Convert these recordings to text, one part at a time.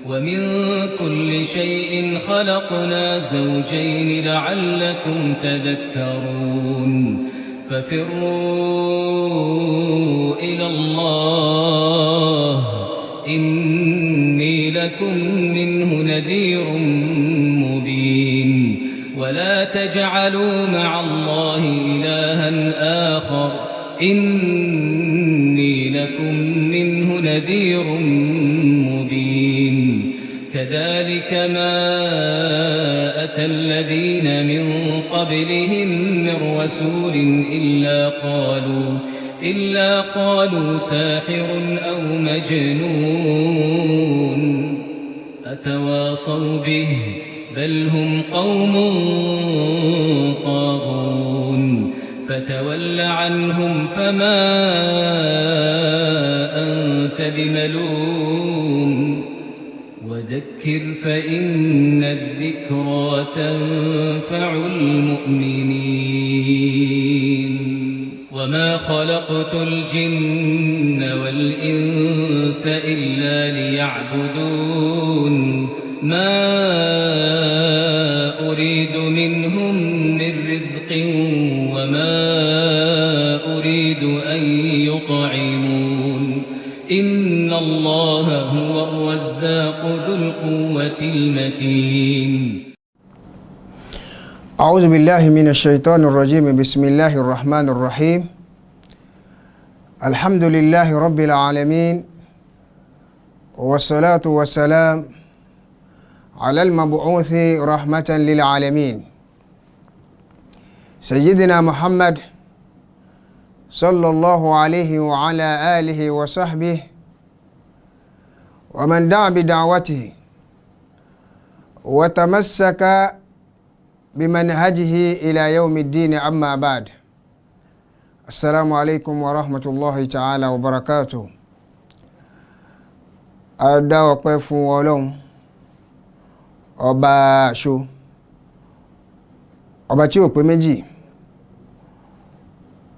ومن كل شيء خلقنا زوجين لعلكم تذكرون. ففروا إلى الله إني لكم منه نذير مبين. ولا تجعلوا مع الله إلها آخر إني لكم منه نذير مبين. كذلك ما أتى الذين من قبلهم من رسول إلا قالوا ساحر أو مجنون. أتواصوا به بل هم قوم طاغون. فتول عنهم فما أنت بملوم. وذكر فإن الذكرى تنفع المؤمنين. وما خلقت الجن والإنس إلا ليعبدون. ما أريد منهم من رزق وما أريد أن يطعمون. إن الله هو الرزاق ذو القوة المتين. أعوذ بالله من الشيطان الرجيم. بسم الله الرحمن الرحيم. الحمد لله رب العالمين، والصلاة والسلام على المبعوث رحمة للعالمين، سيدنا محمد صلى الله عليه وعلى آله وصحبه ومن دعا بدعوته وتمسك بمنهجه إلى يوم الدين. أما بعد، السلام عليكم ورحمة الله تعالى وبركاته. A dá ọpẹ́ fún Ọlọ́run ọba àṣọ, ọba tí ò pé méjì,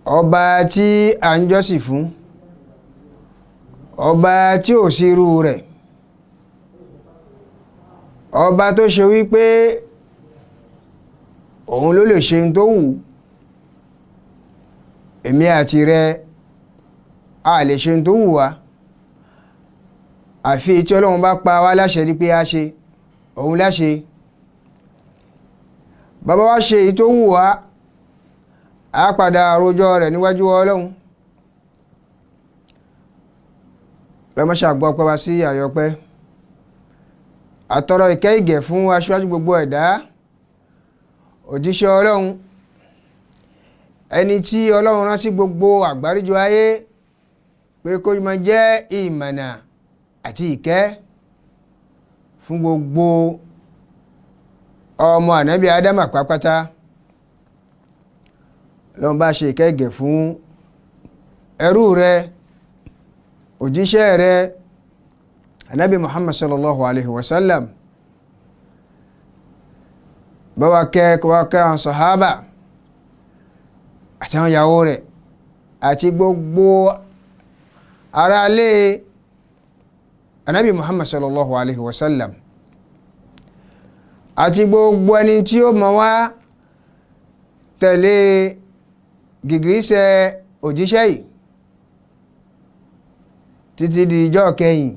ọba tí à ń jọ́sìn fún, ọba tí ò sí irú rẹ̀, ọba tó ṣe wípé òun ló lè ṣe ohun tó wù. Èmi àti rẹ a lè ṣe ohun tó wù wá, àfi tí Ọlọ́run bá pa wá láṣẹ rí pé a ṣe òun láṣẹ. Bàbá wa ṣe èyí tó wù wá, a padà rojọ́ rẹ̀ níwájú Ọlọ́run. Lọ́mọṣẹ́ àgbọ̀ ọpẹ́ wa sí àyọpẹ́. Àtọrọ ìkẹ́ ìgẹ̀ fún aṣíwájú gbogbo ẹ̀dá, òjíṣẹ́ Ọlọ́run, ẹni tí Ọlọ́run rán sí gbogbo àgbáríjọ ayé pé kó máa jẹ́ ìmọ̀nà àti ìkẹ́ fún gbogbo ọmọ ànábì Ádámà pápátá. Lọ́n bá ṣe ìkẹ́ ìgẹ̀ fún ẹrú rẹ, òjíṣẹ́ rẹ, ànábì Muhammad sallallahu alayhi wa sallam. Bá wa kẹ́ kó wa kẹ́ àwọn sàhábà àti àwọn ìyàwó rẹ̀ àti gbogbo aráalé ànábì Muhammad sallallahu alayhi wa sallam àti gbogbo ẹni tí ó mọ̀ wá tẹ̀lé gìgísẹ̀ òjíṣẹ́ yìí títí di ijọ́ kẹyìn.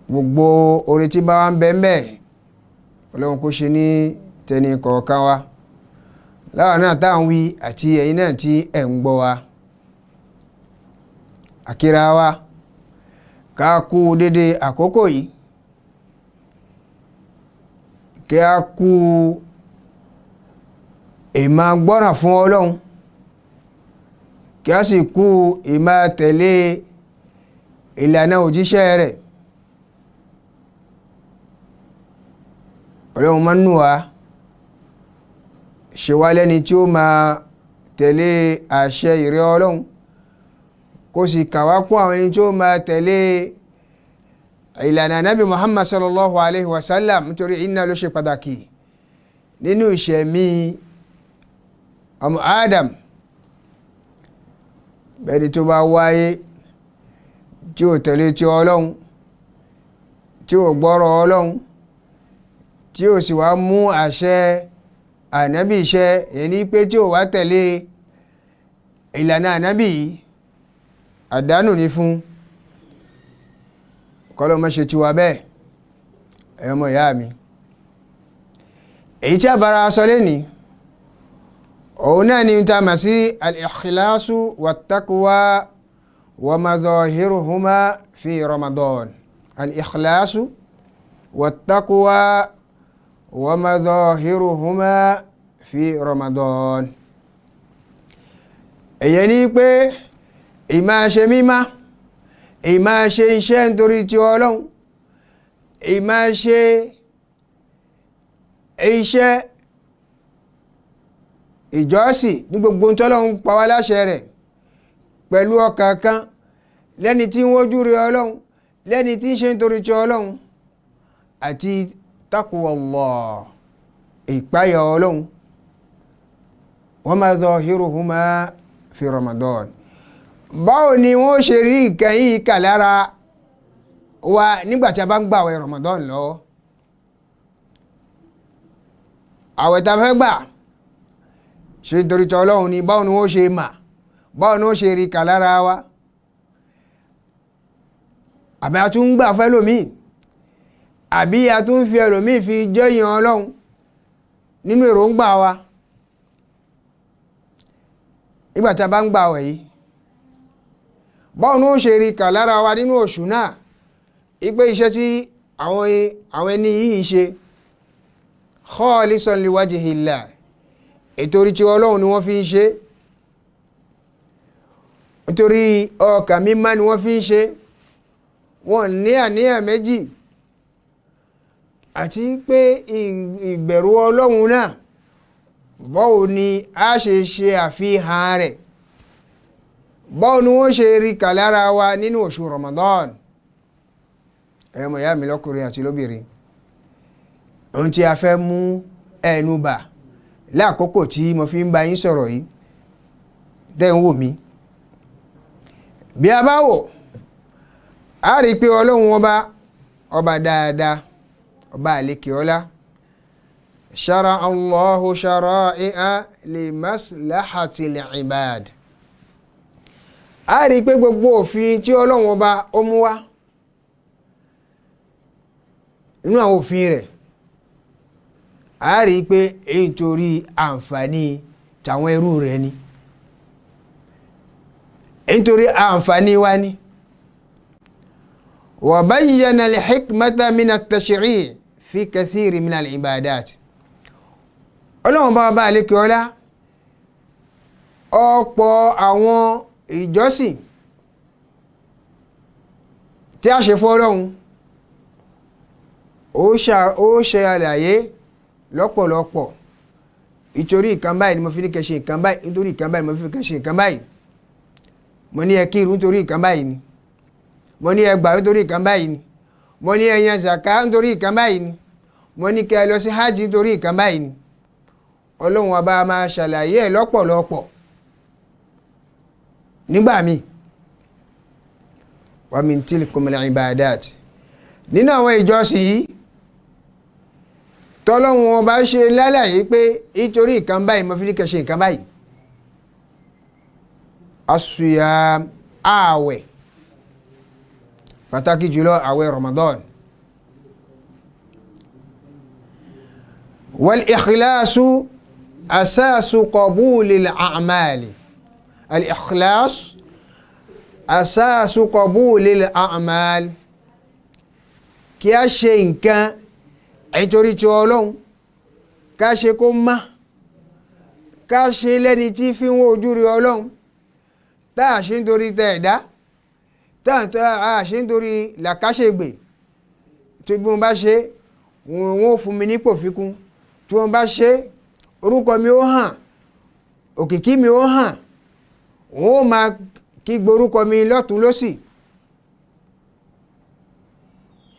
Gbogbo oore tí bá wá ń bẹ ń bẹ, Ọlọ́run kó ṣe ní tẹni kọ̀ọ̀kan wa, láwa náà tá à ń wí àti ẹ̀yin náà tí ẹ̀ ń gbọ́ wa. Àkírá wa ká kú dédé àkókò yìí, kí a kú ìmọ̀ gbọ́ràn fún Ọlọ́run, kí a sì kú ìmọ̀ tẹ̀lé ìlànà òjíṣẹ́ rẹ̀. Ọlọ́run máa ń nù wá, ṣe wá lẹ́ni tí ó máa tẹ̀lé àṣẹ ìrẹ́ Ọlọ́run, kó sì kà wá kún àwọn ẹni tí ó máa tẹ̀lé ìlànà Ànábì Muhammad sallallahu alayhi wa sallam, nítorí iná ló ṣe pàtàkì nínú ìṣẹ̀mí ọmọ Adam. Bẹ́ẹ̀ni tó bá wáyé Tí ò tẹ̀lé ti Ọlọ́run, tí ò gbọ́rọ̀ Ọlọ́run, tí ò sì wá mú àṣẹ ànábì ṣẹ, èyí ni pé tí ò wá tẹ̀lé ìlànà ànábì yìí, àdánù ni fún. Kọ́lọ́ má ṣe tiwa bẹ́ẹ̀. Ẹ̀yọ́ ọmọ ìyá mi, èyí tí a bára sọ lẹ́ni òun náà ni ta mà sí al-ikhlasu wat-taqwa wa madhahiruhuma fi Ramadan. Al-ikhlasu wat-taqwa wa madhahiruhuma fi Ramadan. Èyí ni pé ìmáa ṣe mímá, ìmáa ṣe iṣẹ́ nítorí ti Ọlọ́run, ìmáa ṣe iṣẹ́ ìjọsìn ní gbogbo tọ́lọ́run pa wá láṣẹ rẹ̀ pẹ̀lú ọkàn kan, lẹ́ni tí ń wojú rí Ọlọ́run, lẹ́ni tí ń ṣe nítorí ti Ọlọ́run, àti taqwallah, ìpáyà Ọlọ́run, wa madhahiruhuma fi Ramadan. Báwo ni wọ́n ṣe rí nǹkan yìí kà lára wa nígbà tí a bá ń gbààwẹ̀ Ramadan lọ́wọ́? Àwẹ̀ tá a fẹ́ gbà ṣe nítorí tí Ọlọ́run ni, báwo ni wọ́n ṣe mà, báwo ni wọ́n ṣe rí kà lára wa? Àbí a tún ń gbà fẹ́ lòmíì, àbí a tún ń fi ẹlòmíì fi jẹ́yìn Ọlọ́run nínú èròǹgbà wa nígbà tí a bá ń gbààwẹ̀ yìí? Báwo ni wọ́n ṣe rí kà lára wa nínú oṣù náà ipe iṣẹ́ tí àwọn ẹni yìí ń ṣe khalisan liwajhillah, ìtorí tí Ọlọ́run ni wọ́n fi ń ṣe, nítorí ọkàn mímọ́ ni wọ́n fi ń ṣe, wọ́n ní àníyàn méjì, àti pé ìbẹ̀rù Ọlọ́run náà báwo ni a ṣe ṣe àfihàn rẹ̀, báwo ni wọ́n ṣe rí kà lára wa nínú oṣù Ramadan? Ẹ̀yọ́ mọ̀ ìyá mi lọ́kùnrin àti lóbìnrin, ohun tí a fẹ́ mú ẹnu bà lákòókò tí mo fi ń bá yín sọ̀rọ̀ yìí tẹ́ ń wò mí, bí a bá wò a rí i pé Ọlọ́run ọba ọba dáadáa, ọba àlekè ọlá, shara Allahu shara'i'a li maslahatil ibad. A rí i pé gbogbo òfin tí Ọlọ́run ọba ó mú wá nínú àwọn òfin rẹ̀, a rí i pé èyí torí àǹfààní tàwọn ẹrú rẹ̀ ni, èyí torí àǹfààní wa ni. Wa bayyana al-hikmata min at-tashri' fi kathiri min al-ibadat. Ọlọ́run bá bá àlékè ọlá, ọ̀pọ̀ àwọn ìjọsìn tí a ṣe fún Ọlọ́run ó ṣe àlàyé lọ́pọ̀lọpọ̀. Ìtorí nǹkan báyìí ni mo fi ní kẹ́ ṣe nǹkan báyìí, nítorí nǹkan báyìí ni mo fi ní kẹ́ ṣe nǹkan báyìí. Mo ní ẹ kírun nítorí nǹkan báyìí ni, mo ní ẹ gbà nítorí nǹkan báyìí ni, mo ní ẹ yan zaka nítorí nǹkan báyìí ni, mo ní kẹ́ ẹ lọ sí hajj nítorí nǹkan báyìí ni. Ọlọ́run ọba máa ṣàlàyé ẹ̀ lọ́pọ̀lọpọ̀ nígbà míì. Wa min tilkumul ibadat, nínú àwọn ìjọsìn yìí tọ́lọ́run ọba ṣe lálàyé pé nítorí nǹkan báyìí mo fi ní kẹ́ ṣe nǹkan báyìí. As-siyam, ààwẹ̀, pàtàkì jùlọ ààwẹ̀ Ramadan. Wal ikhlasu asasu qabulil a'mali. Al ikhlas asasu qabulil a'mal. Kí a ṣe nǹkan nítorí tí Ọlọ́run, ká ṣe kó má, ká ṣe lẹ́ni tí fi ń wó ojú rí Ọlọ́run, tá a ṣe nítorí tẹ ẹ̀dá, tá a ṣe nítorí làkàṣègbè, tí bí wọ́n bá ṣe wọ́n ó fún mi nípò fikún, tí wọ́n bá ṣe orúkọ mi ó hàn, òkìkí mi ó hàn, wọ́n ó máa kígbe orúkọ mi lọ́tún lọ́sì.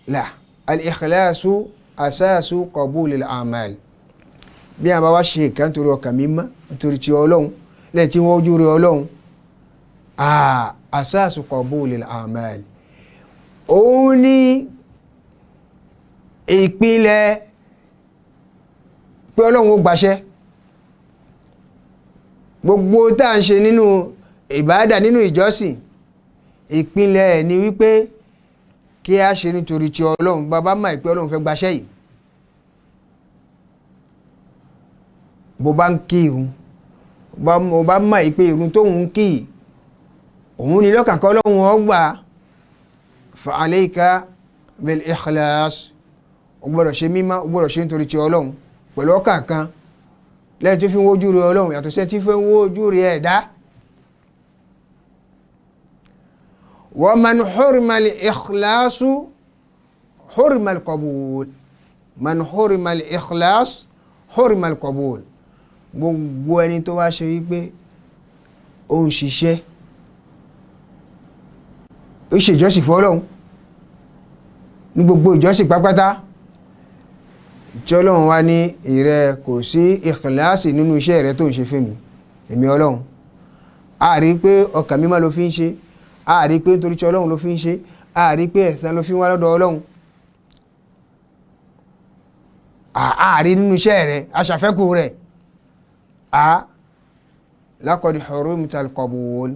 Là al-ikhlasu asasu qabulil a'mal. Bí a bá wá ṣe nǹkan nítorí ọkàn mímọ́, nítorí ti Ọlọ́run, lẹ́yìn tí wọ́n ojú rí Ọlọ́run, asasu qabulil a'mal, Òun ní ìpìlẹ̀ pé Ọlọ́run ó gbàṣẹ́. Gbogbo tá à ń ṣe nínú ìbáàdà, nínú ìjọsìn, ìpìlẹ̀ ẹ̀ ni wípé kí a ṣe nítorí ti Ọlọ́run. Bàbá máa pé Ọlọ́run fẹ́ gbaṣẹ́ yìí. Bó bá ń kí irun, bó bá máa pé irun tóun ń kí òun ní lọ́kàn kọ́ Ọlọ́run ó gbà. Fa alayka bil ikhlas, o gbọ́dọ̀ ṣe mímọ́, o gbọ́dọ̀ ṣe nítorí ti Ọlọ́run pẹ̀lú ọkàn kan, lẹ́yìn tó fi ń wojú rẹ Ọlọ́run yàtọ̀ sí tí fi ń wojú rẹ ẹ̀dá. Wa man hurima al-ikhlasu hurima al-qabul, man hurima al-ikhlas hurima al-qabul. Gbogbo ẹni tó wá ṣe wípé ó ń ṣiṣẹ́, ó ṣèjọ́sìn fún Ọlọ́run ní gbogbo ìjọsìn pápátá, tí Ọlọ́run wá ní ìrẹ kò sí ìkìláàsì nínú iṣẹ́ rẹ tó ń ṣe fún mi, èmi Ọlọ́run, a rí pé ọkàn mímọ́ ló fi ń ṣe, a rí pé nítorí tí Ọlọ́run ló fi ń ṣe, a rí pé ẹ̀san ló fi ń wá lọ́dọ̀ Ọlọ́run, a rí nínú iṣẹ́ rẹ aṣàfẹ́kù rẹ̀, a laqad hurumta al-qabul,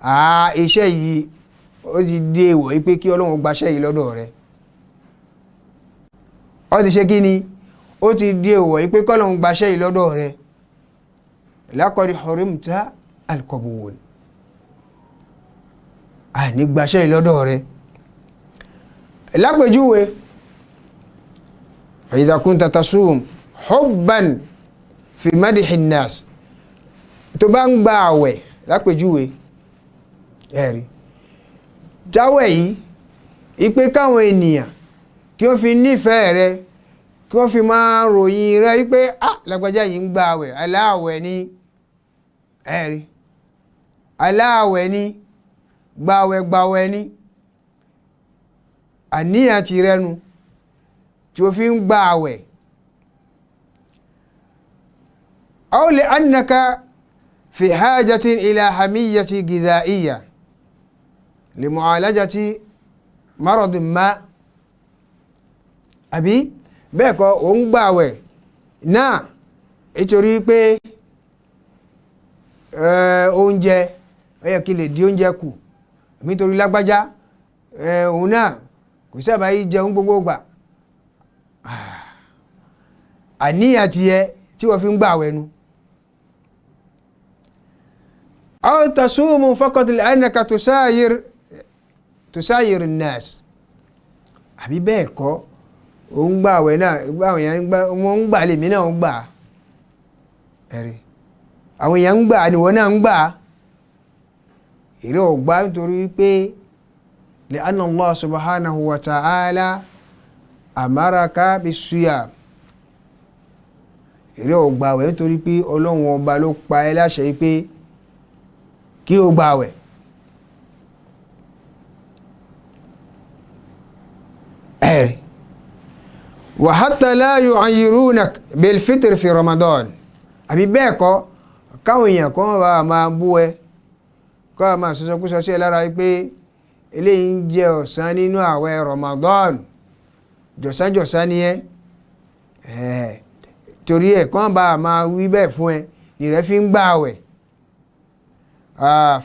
a iṣẹ́ yìí ó ti dé èèwọ̀ yìí pé kí Ọlọ́run gbaṣẹ́ yìí lọ́dọ̀ rẹ̀. Ó ti ṣe kí ni? Ó ti di èèwọ̀ yìí pé kọ́lọ́hún gbaṣẹ́ yìí lọ́dọ̀ rẹ̀. Laqad hurumta al-qabul, àní gbaṣẹ́ yìí lọ́dọ̀ rẹ̀. Lápèjúwe, idha kunta tasum hubban fi madhi nnas, tó bá ń gba àwẹ̀ lápèjúwe, ẹ̀rí jáwẹ̀ yìí ipe káwọn ènìyàn kí wọ́n fi nífẹ̀ẹ́ rẹ, kí wọ́n fi máa ròyìn rẹ wípé ah lágbájá yìí ń gba àwẹ̀, aláàwẹ̀ ni, ẹ̀rí aláàwẹ̀ ni, gbàwẹ̀ gbàwẹ̀ ni, àníyàn ti rẹnu tí o fi ń gba àwẹ̀. Aw li annaka fi hajatin ila hamiyyati gidha'iyya li mu'alajati maradin ma, àbí bẹ́ẹ̀ kọ́ ò ń gbàwẹ̀ náà nítorí pé oúnjẹ ó yẹ kí lè di oúnjẹ kù, nítorí lágbájá òun náà kò sábà yí jẹun gbogbo gbà, àníyàn tiẹ̀ tí wọ́n fi ń gbàwẹ̀ nu. Aw tasumu faqat li'annaka tusayir an-nas, àbí bẹ́ẹ̀ kọ́ ó ń gbà àwẹ̀ náà, àwọn èèyàn wọ́n ń gbà lèmi náà ń gbà, ẹ̀rí àwọn èèyàn ń gbà níwọ̀n náà ń gbà, èrè ọ̀gbá nítorí pé li'anna Allah subhanahu wa ta'ala amaraka bis-siyam, èrè ọ̀gbà àwẹ̀ nítorí pé Ọlọ́run ọba ló pa ẹ́ láṣẹ pé kí o gbà àwẹ̀. Ẹ̀rí wa hatta la yu'ayyirunak bil-fitr fi Ramadan, àbí bẹ́ẹ̀ kọ́ káwọn èèyàn kan bá máa bú ẹ, kọ́ máa sọsọkúsọ sí ẹ lára wípé eléyìí ń jẹ ọ̀sán nínú àwẹ̀ Ramadan, jọ̀sánjọ̀sán ni ẹ, torí ẹ̀ kàn bá máa wí bẹ́ẹ̀ fún ẹ nìrẹ́ fi ń gbà àwẹ̀.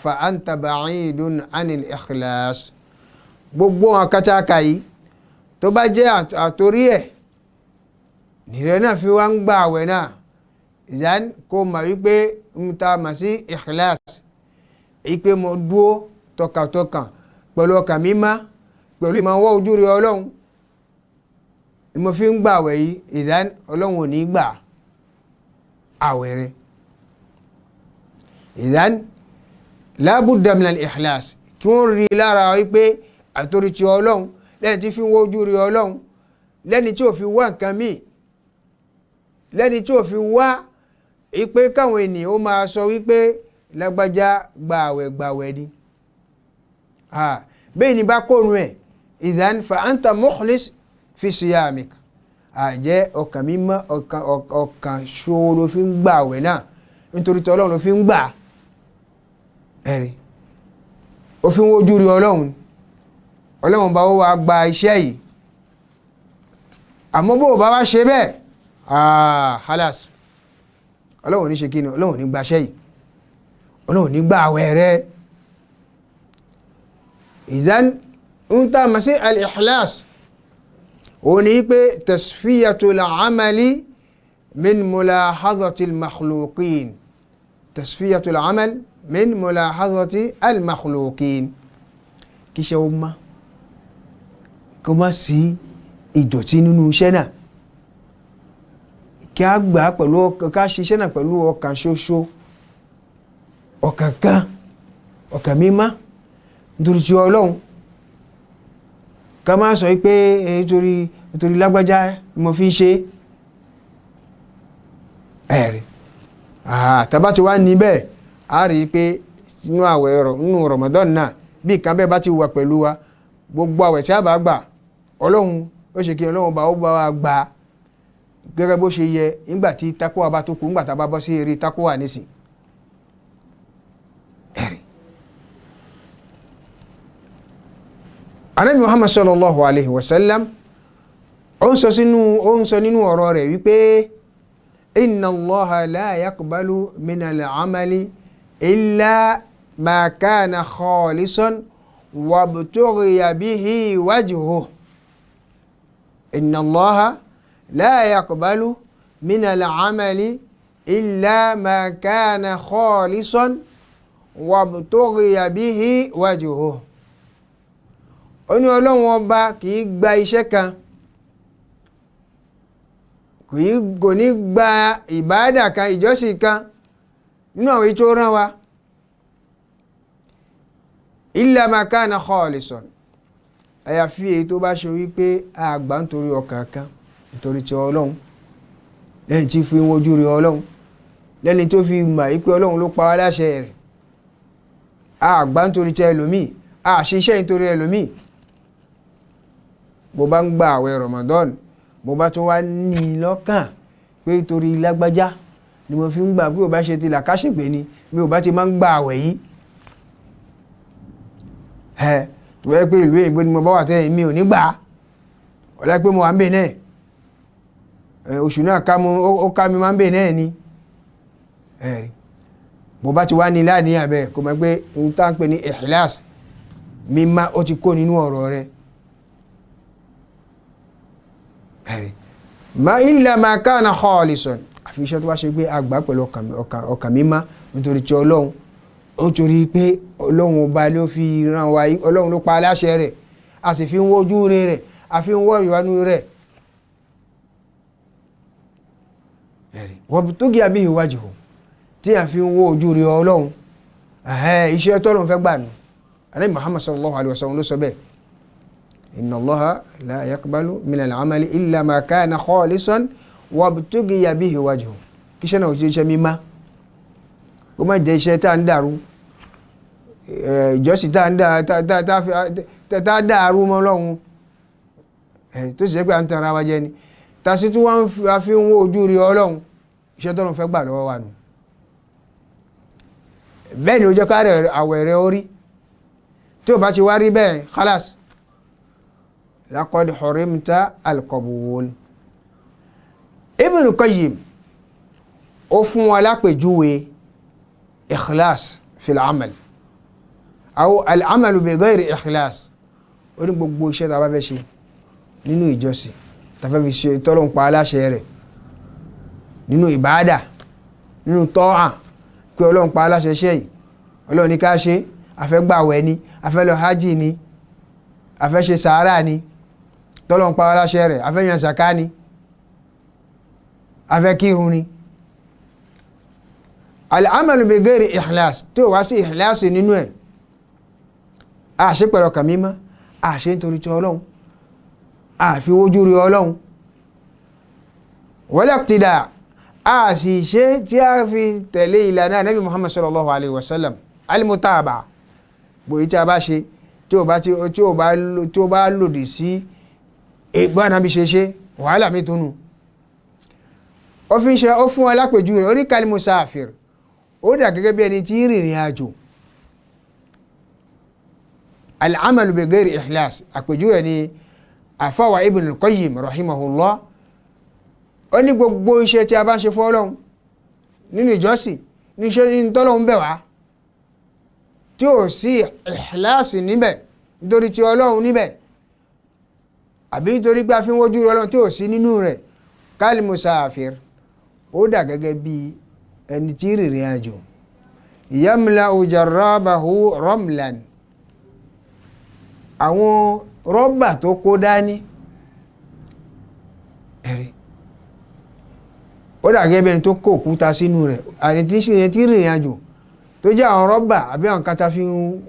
Fa anta ba'idun anil ikhlas, gbogbo àwọn kátàkà yìí tó bá jẹ́ àtorí ẹ̀ nìrẹ́ náà fi wá ń gbà àwẹ̀ náà, ìyá kó mà wípé ń ta mà sí ikhlas, ìpè mo dúó tọkàntọkàn pẹ̀lú ọkàn mímá pẹ̀lú ìmọ̀wọ́ ojú rẹ Ọlọ́run ni mo fi ń gbà àwẹ̀ yìí, ìdá Ọlọ́run ò ní gbà àwẹ̀ rẹ. Ìdá labudda minal ikhlas, kí wọ́n rí lára wípé àtorí ti Ọlọ́run, lẹ́ni tí fi ń wojú rí Ọlọ́run, lẹ́ni tí ò fi wá nǹkan míì, lẹ́ni tí ò fi wá ìpè káwọn ènìyàn ó máa sọ wípé lágbájá gbàwẹ̀ gbàwẹ̀ ni. Bẹ́ẹ̀ ni bá kóònù ẹ̀, ìdán fa anta mukhlis fi siyamik, àjẹ́ ọkàn mímọ́, ọkàn ṣoṣo ló fi ń gbàwẹ̀ náà nítorí tí Ọlọ́run ló fi ń gbà, ẹ̀rí ó fi ń wojú rí Ọlọ́run, Ọlọ́run bá wá gba iṣẹ́ yìí. Àmọ́ bó o bá wá ṣe bẹ́ẹ̀, halas, Ọlọ́run ní ṣe kí ni, Ọlọ́run ní gbaṣẹ́ yìí, Ọlọ́run ní gba àwẹ̀ rẹ. Ìdán ń tá a mọ̀ sí al-ikhlas, ó ní pé tasfiyatul amali min mulahadhati al-makhluqin, tasfiyatul amal min mulahadhati al-makhluqin, kí iṣẹ́ ó má, kó má sí ìdọ̀tí nínú iṣẹ́ náà, kí a gbà pẹ̀lú ọkàn, ká ṣiṣẹ́ náà pẹ̀lú ọkàn ṣoṣo, ọkàn kan, ọkàn mímá, nítorí tí Ọlọ́run. Ká má sọ pé nítorí lágbájá ni mo fi ń ṣe ẹ̀rí. Tàbá ti wá níbẹ̀, a rí i pé nínú àwẹ̀ nínú Ramadan náà, bí nǹkan bẹ́ẹ̀ bá ti wà pẹ̀lú wa, gbogbo àwẹ̀ tí a bá gbà, Ọlọ́run ó ṣe kí Ọlọ́run bá ó bá wa gbà gẹ́gẹ́ bó ṣe yẹ nígbà tí takuwa bá tó kù, nígbà tá a bá bọ́ sí eré takuwa nísìn. Ẹ̀rí. Ànábì Muhammad sallallahu alayhi wa sallam ó ń sọ nínú ọ̀rọ̀ rẹ̀ wípé inna Allaha la yaqbalu minal amali illa ma kana khalisan wabtughiya bihi wajhuhu. Inna Allaha la yaqbalu minal amali illa ma kana khalisan wabtughiya bihi wajhuhu. Ó ní Ọlọ́run ọba kì í gba iṣẹ́ kan, kò ní gba ìbáàdà kan, ìjọsìn kan nínú àwọn èyí tó rán wa, illa ma kana khalisan, àyàfi èyí tó bá ṣe wípé àgbà nítorí ọkàn kan, nítorí ti Ọlọ́run, lẹ́yìn tí fi ń wojú rí Ọlọ́run, lẹ́ni tó fi mọ̀ wípé Ọlọ́run ló pa wá láṣẹ rẹ̀. Àgbà nítorí ti ẹlòmíì, àṣiṣẹ́ nítorí ẹlòmíì. Bó bá ń gba àwẹ̀ Ramadan, bó bá tún wá ní lọ́kàn pé torí lágbájá ni mo fi ń gbà, bí o bá ṣe ti làkàṣègbè ni mi ò bá ti máa ń gba àwẹ̀ yìí. Ẹ tó bá yẹ pé ìlú òyìnbó ni mo bá wà tẹ́lẹ̀, mi ò ní gbà á, ọ̀la pé mo wà ń bè náà, oṣù náà ó ká mi máa ń bè náà ni. Bó bá ti wá ní láàníyàn bẹ́ẹ̀, kò mọ̀ pé ohun tá à ń pè ní ikhlas mímá ó ti kó nínú ọ̀rọ̀ rẹ̀. Ma illa ma kana khalisan, àfi iṣẹ́ tó bá ṣe pé àgbà pẹ̀lú ọkàn mímá nítorí tí Ọlọ́run, ó torí pé Ọlọ́run ọba ló fi ràn wá, Ọlọ́run ló pa aláṣẹ rẹ̀, a sì fi ń wojú rẹ̀, a fi ń wọ́ ìwánú rẹ̀. Wabtughiya bihi wajhuhu, tí a fi ń wo ojú rẹ̀ Ọlọ́run, iṣẹ́ tọ́lọ́run fẹ́ gbà nù. Ànábì Muhammad sallallahu alayhi wa sallam ló sọ bẹ́ẹ̀. Inna Allaha la yaqbalu minal amali illa ma kana khalisan wabtughiya bihi wajhuhu. Kí iṣẹ́ náà ò ṣe iṣẹ́ mímá, kó má jẹ́ iṣẹ́ tá à ń dàrú, ìjọsìn tá à ń dàrú mọ́ Ọlọ́run, tó sì jẹ́ pé à ń tan ara wa jẹ ni, tàṣí tí wọ́n fi ń wo ojú rí Ọlọ́run, iṣẹ́ tọ́lọ́run fẹ́ gbà lọ́wọ́ wa nù. Bẹ́ẹ̀ ni ó jẹ́ ká àwẹ̀ rẹ̀ orí, tí ó bá ti wá rí bẹ́ẹ̀, khalas, laqad hurimta al-qabul. Ibn Qayyim ó fún wa lápèjúwe ikhlas fil amal aw al-amalu bi ghayri ikhlas. Ó ní gbogbo iṣẹ́ tá a bá fẹ́ ṣe nínú ìjọsìn, tá a fẹ́ fi ṣe tọ́lọ́run pa aláṣẹ rẹ̀ nínú ìbáàdà, nínú tọ́à, pé Ọlọ́run pa aláṣẹ iṣẹ́ yìí, Ọlọ́run ní ká ṣe, a fẹ́ gbàwẹ̀ ni, a fẹ́ lọ hajj ni, a fẹ́ ṣe sàárà ni, tọ́lọ́run pa aláṣẹ rẹ̀, a fẹ́ yan sàká ni, a fẹ́ kírun ni. Al-amalu bi ghairi ikhlas, tí ó wá sí ikhlas nínú ẹ̀, a ṣe pẹ̀lú ọkàn mímọ́, a ṣe nítorí ti Ọlọ́run, a fi wojú rí Ọlọ́run, wala iqtida, a sì ṣe tí a fi tẹ̀lé ìlànà Ànábì Muhammad sallallahu alayhi wa sallam, al-mutaba, bóyí tí a bá ṣe tí ó bá lòdì sí ìgbà Ànábì ṣe ṣe, wàhálà mi tó nù. Ó fi ń ṣe, ó fún alápèjú rẹ̀, ó ní kal musafir, ó dà gẹ́gẹ́ bí ẹni tí ń rìnrìn àjò. Al-amalu bi ghairi ikhlas, àpèjúwe ni àfáwà Ibn al-Qayyim rahimahullah. Ó ní gbogbo iṣẹ́ tí a bá ń ṣe fún Ọlọ́run nínú ìjọsìn, ní iṣẹ́ ní tọ́lọ́run bẹ̀ wá, tí ò sí ikhlas níbẹ̀, nítorí tí Ọlọ́run níbẹ̀, àbí nítorí pé a fi ń wojú Ọlọ́run tí ò sí nínú rẹ̀, kal musafir, ó dà gẹ́gẹ́ bí ẹni tí rìnrìn àjò, yamla'u jarrabahu ramlan, àwọn rọ́bà tó kó dání, ẹ̀rí, ó dà gẹ́gẹ́ bí ẹni tó kó òkúta sínú rẹ̀, àti tí rìnrìn àjò tó jẹ́ àwọn rọ́bà àbí àwọn kata fi ń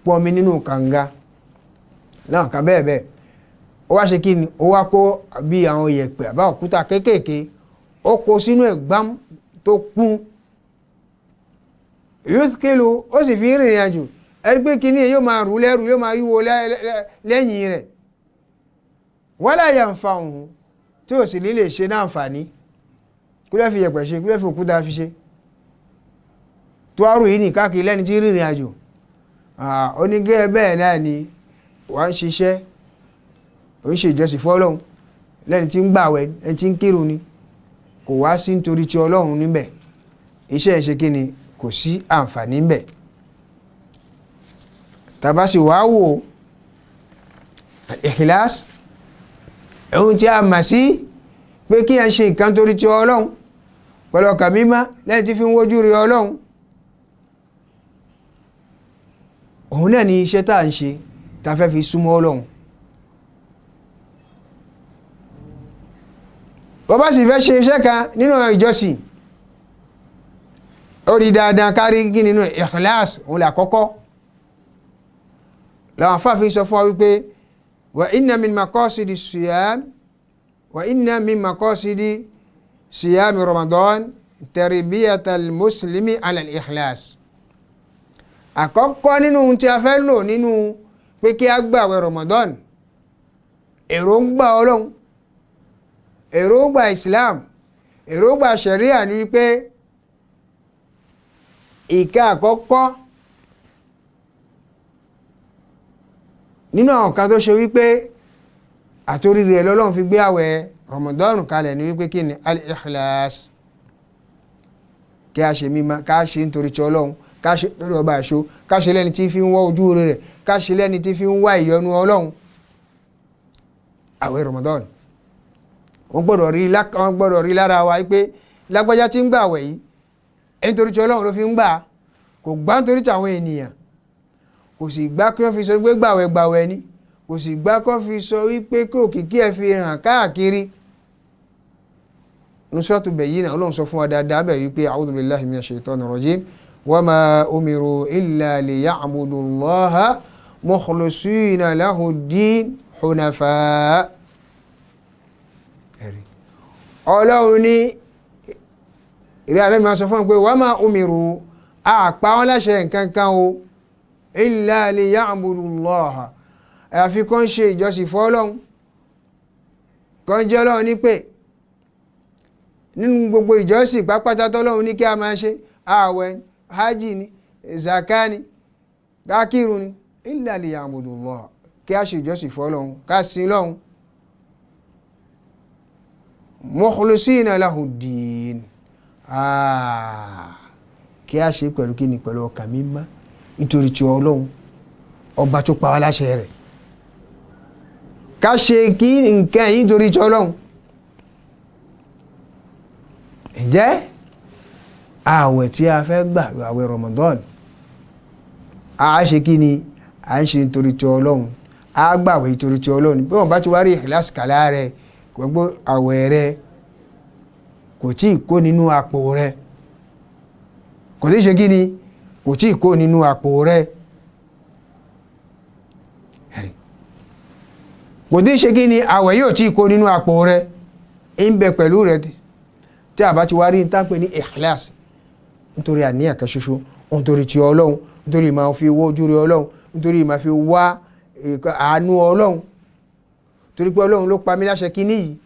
pọnmi nínú kànga náà kan bẹ́ẹ̀ bẹ́ẹ̀, ó wá ṣe kí ni, ó wá kó bí àwọn yẹ̀pẹ̀ àbá òkúta kéékèèké, ó kó sínú ẹ̀ gbám tó kún, yúthkilu, ó sì fi ń rìnrìn àjò, ẹni pé kíní yóò máa rú lẹ́rù, yóò máa yíwo lẹ́yìn rẹ̀, wala yanfa'uhu, tí ò sì ní lè ṣe náǹfààní. Kí ló fi yẹ̀pẹ̀ ṣe, kí ló fi òkúta fi ṣe tó arú yìí ní káàkiri lẹ́ni tí rìnrìn àjò? Onígẹ́ bẹ́ẹ̀ náà ni wà ń ṣiṣẹ́, ó ń ṣe ìjọsìn fọ́lọ́hun lẹ́ni tí ń gbàwẹ̀, ẹni tí ń kírun ni, kò wá sí nítorí ti Ọlọ́run níbẹ̀, iṣẹ́ ìṣe kí ni, kò sí àǹfààní níbẹ̀. Tàbá sì wá wò ikhlas, ohun tí a mà sí pé kí a ṣe nǹkan torí ti Ọlọ́run pẹ̀lú ọkàn mímọ́ lẹ́yìn tí fi ń wojú rí Ọlọ́run, òun náà ni iṣẹ́ tá à ń ṣe tá a fẹ́ fi súnmọ́ Ọlọ́run. Bó bá sì fẹ́ ṣe iṣẹ́ kan nínú ìjọsìn, ó rí dáadáa kárí kí nínú ikhlas, òun là kọ́kọ́. Làwọn afáàfin sọ fún wa wípé wa inna min maqasidi siyam, wa inna min maqasidi siyam Ramadan tarbiyatal muslimi ala al-ikhlas. Àkọ́kọ́ nínú ohun tí a fẹ́ lò nínú pé kí a gbààwẹ̀ Ramadan, èròǹgbà Ọlọ́run, èròǹgbà Islam, èròǹgbà Sharia ni wípé ìka àkọ́kọ́ nínú àwọn kan tó ṣe wípé àtorí rẹ̀ lọ́lọ́run fi gbé àwẹ̀ Ramadan kalẹ̀ ni wípé kí ni al-ikhlas, kí a ṣe mímọ́, ká ṣe nítorí ti Ọlọ́run, ká ṣe lórí ọba àṣọ, ká ṣe lẹ́ni tí fi ń wá ojú rẹ̀, ká ṣe lẹ́ni tí fi ń wá ìyọ́nú Ọlọ́run. Àwẹ̀ Ramadan wọ́n gbọ́dọ̀ rí lára wa pé lágbájá tí ń gbà àwẹ̀ yìí nítorí tí Ọlọ́run ló fi ń gbà, kò gbà nítorí tí àwọn ènìyàn, kò sì gbà kí wọ́n fi sọ pé gbàwẹ̀ gbàwẹ̀ ni, kò sì gbà kí wọ́n fi sọ wípé kí òkìkí ẹ̀ fi hàn káàkiri. Nusratu Bayyinah Ọlọ́run sọ fún wa dáadáa bẹ̀ wípé a'udhu billahi minash shaitani rajim wa ma umiru illa liya'budullaha mukhlisina lahu ddin hunafa. Ọlọ́run ní ìrẹ́ àrẹ́ mi sọ fún pé wa ma umiru, àpá wọn láṣẹ nǹkan kan o, illa liya'budullaha, àyàfi kó ń ṣe ìjọsìn fọ́lọ́run, kó ń jẹ́ Ọlọ́run ní pé nínú gbogbo ìjọsìn pápátá tọ́lọ́run ní kí a máa ṣe, ààwẹ̀, hajj ni, zaka ni, kákírun ni, illa liya'budullaha, kí a ṣe ìjọsìn fọ́lọ́run, ká sin Ọlọ́run, mukhlisina lahu ddin, kí a ṣe pẹ̀lú kí ni, pẹ̀lú ọkàn mímọ́ nítorí ti Ọlọ́run ọba tó pa wá láṣẹ rẹ̀, ká ṣe kí nǹkan yìí nítorí ti Ọlọ́run. Ǹjẹ́ ààwẹ̀ tí a fẹ́ gbà, ààwẹ̀ Ramadan, a ṣe kí ni, a ń ṣe nítorí ti Ọlọ́run, a gbàwẹ̀ nítorí ti Ọlọ́run. Bí wọ́n bá ti wá rí ikhlas kàlá rẹ̀, gbogbo àwẹ̀ rẹ̀ kò tí ì kó nínú àpò rẹ̀, kò tí ì ṣe kí ni, kò tí ì kó nínú àpò rẹ̀, kò tí ì ṣe kí ni, àwẹ̀ yóò tí ì kó nínú àpò rẹ̀, ń bẹ pẹ̀lú rẹ̀. Tí a bá ti wá rí ní tápẹ́ ní ikhlas, nítorí àníyàn kan ṣoṣo, nítorí ti Ọlọ́run, nítorí máa fi wó ojú rẹ̀ Ọlọ́run, nítorí máa fi wá àánú Ọlọ́run, torí pé Ọlọ́run ló pa mí láṣẹ kíní yìí,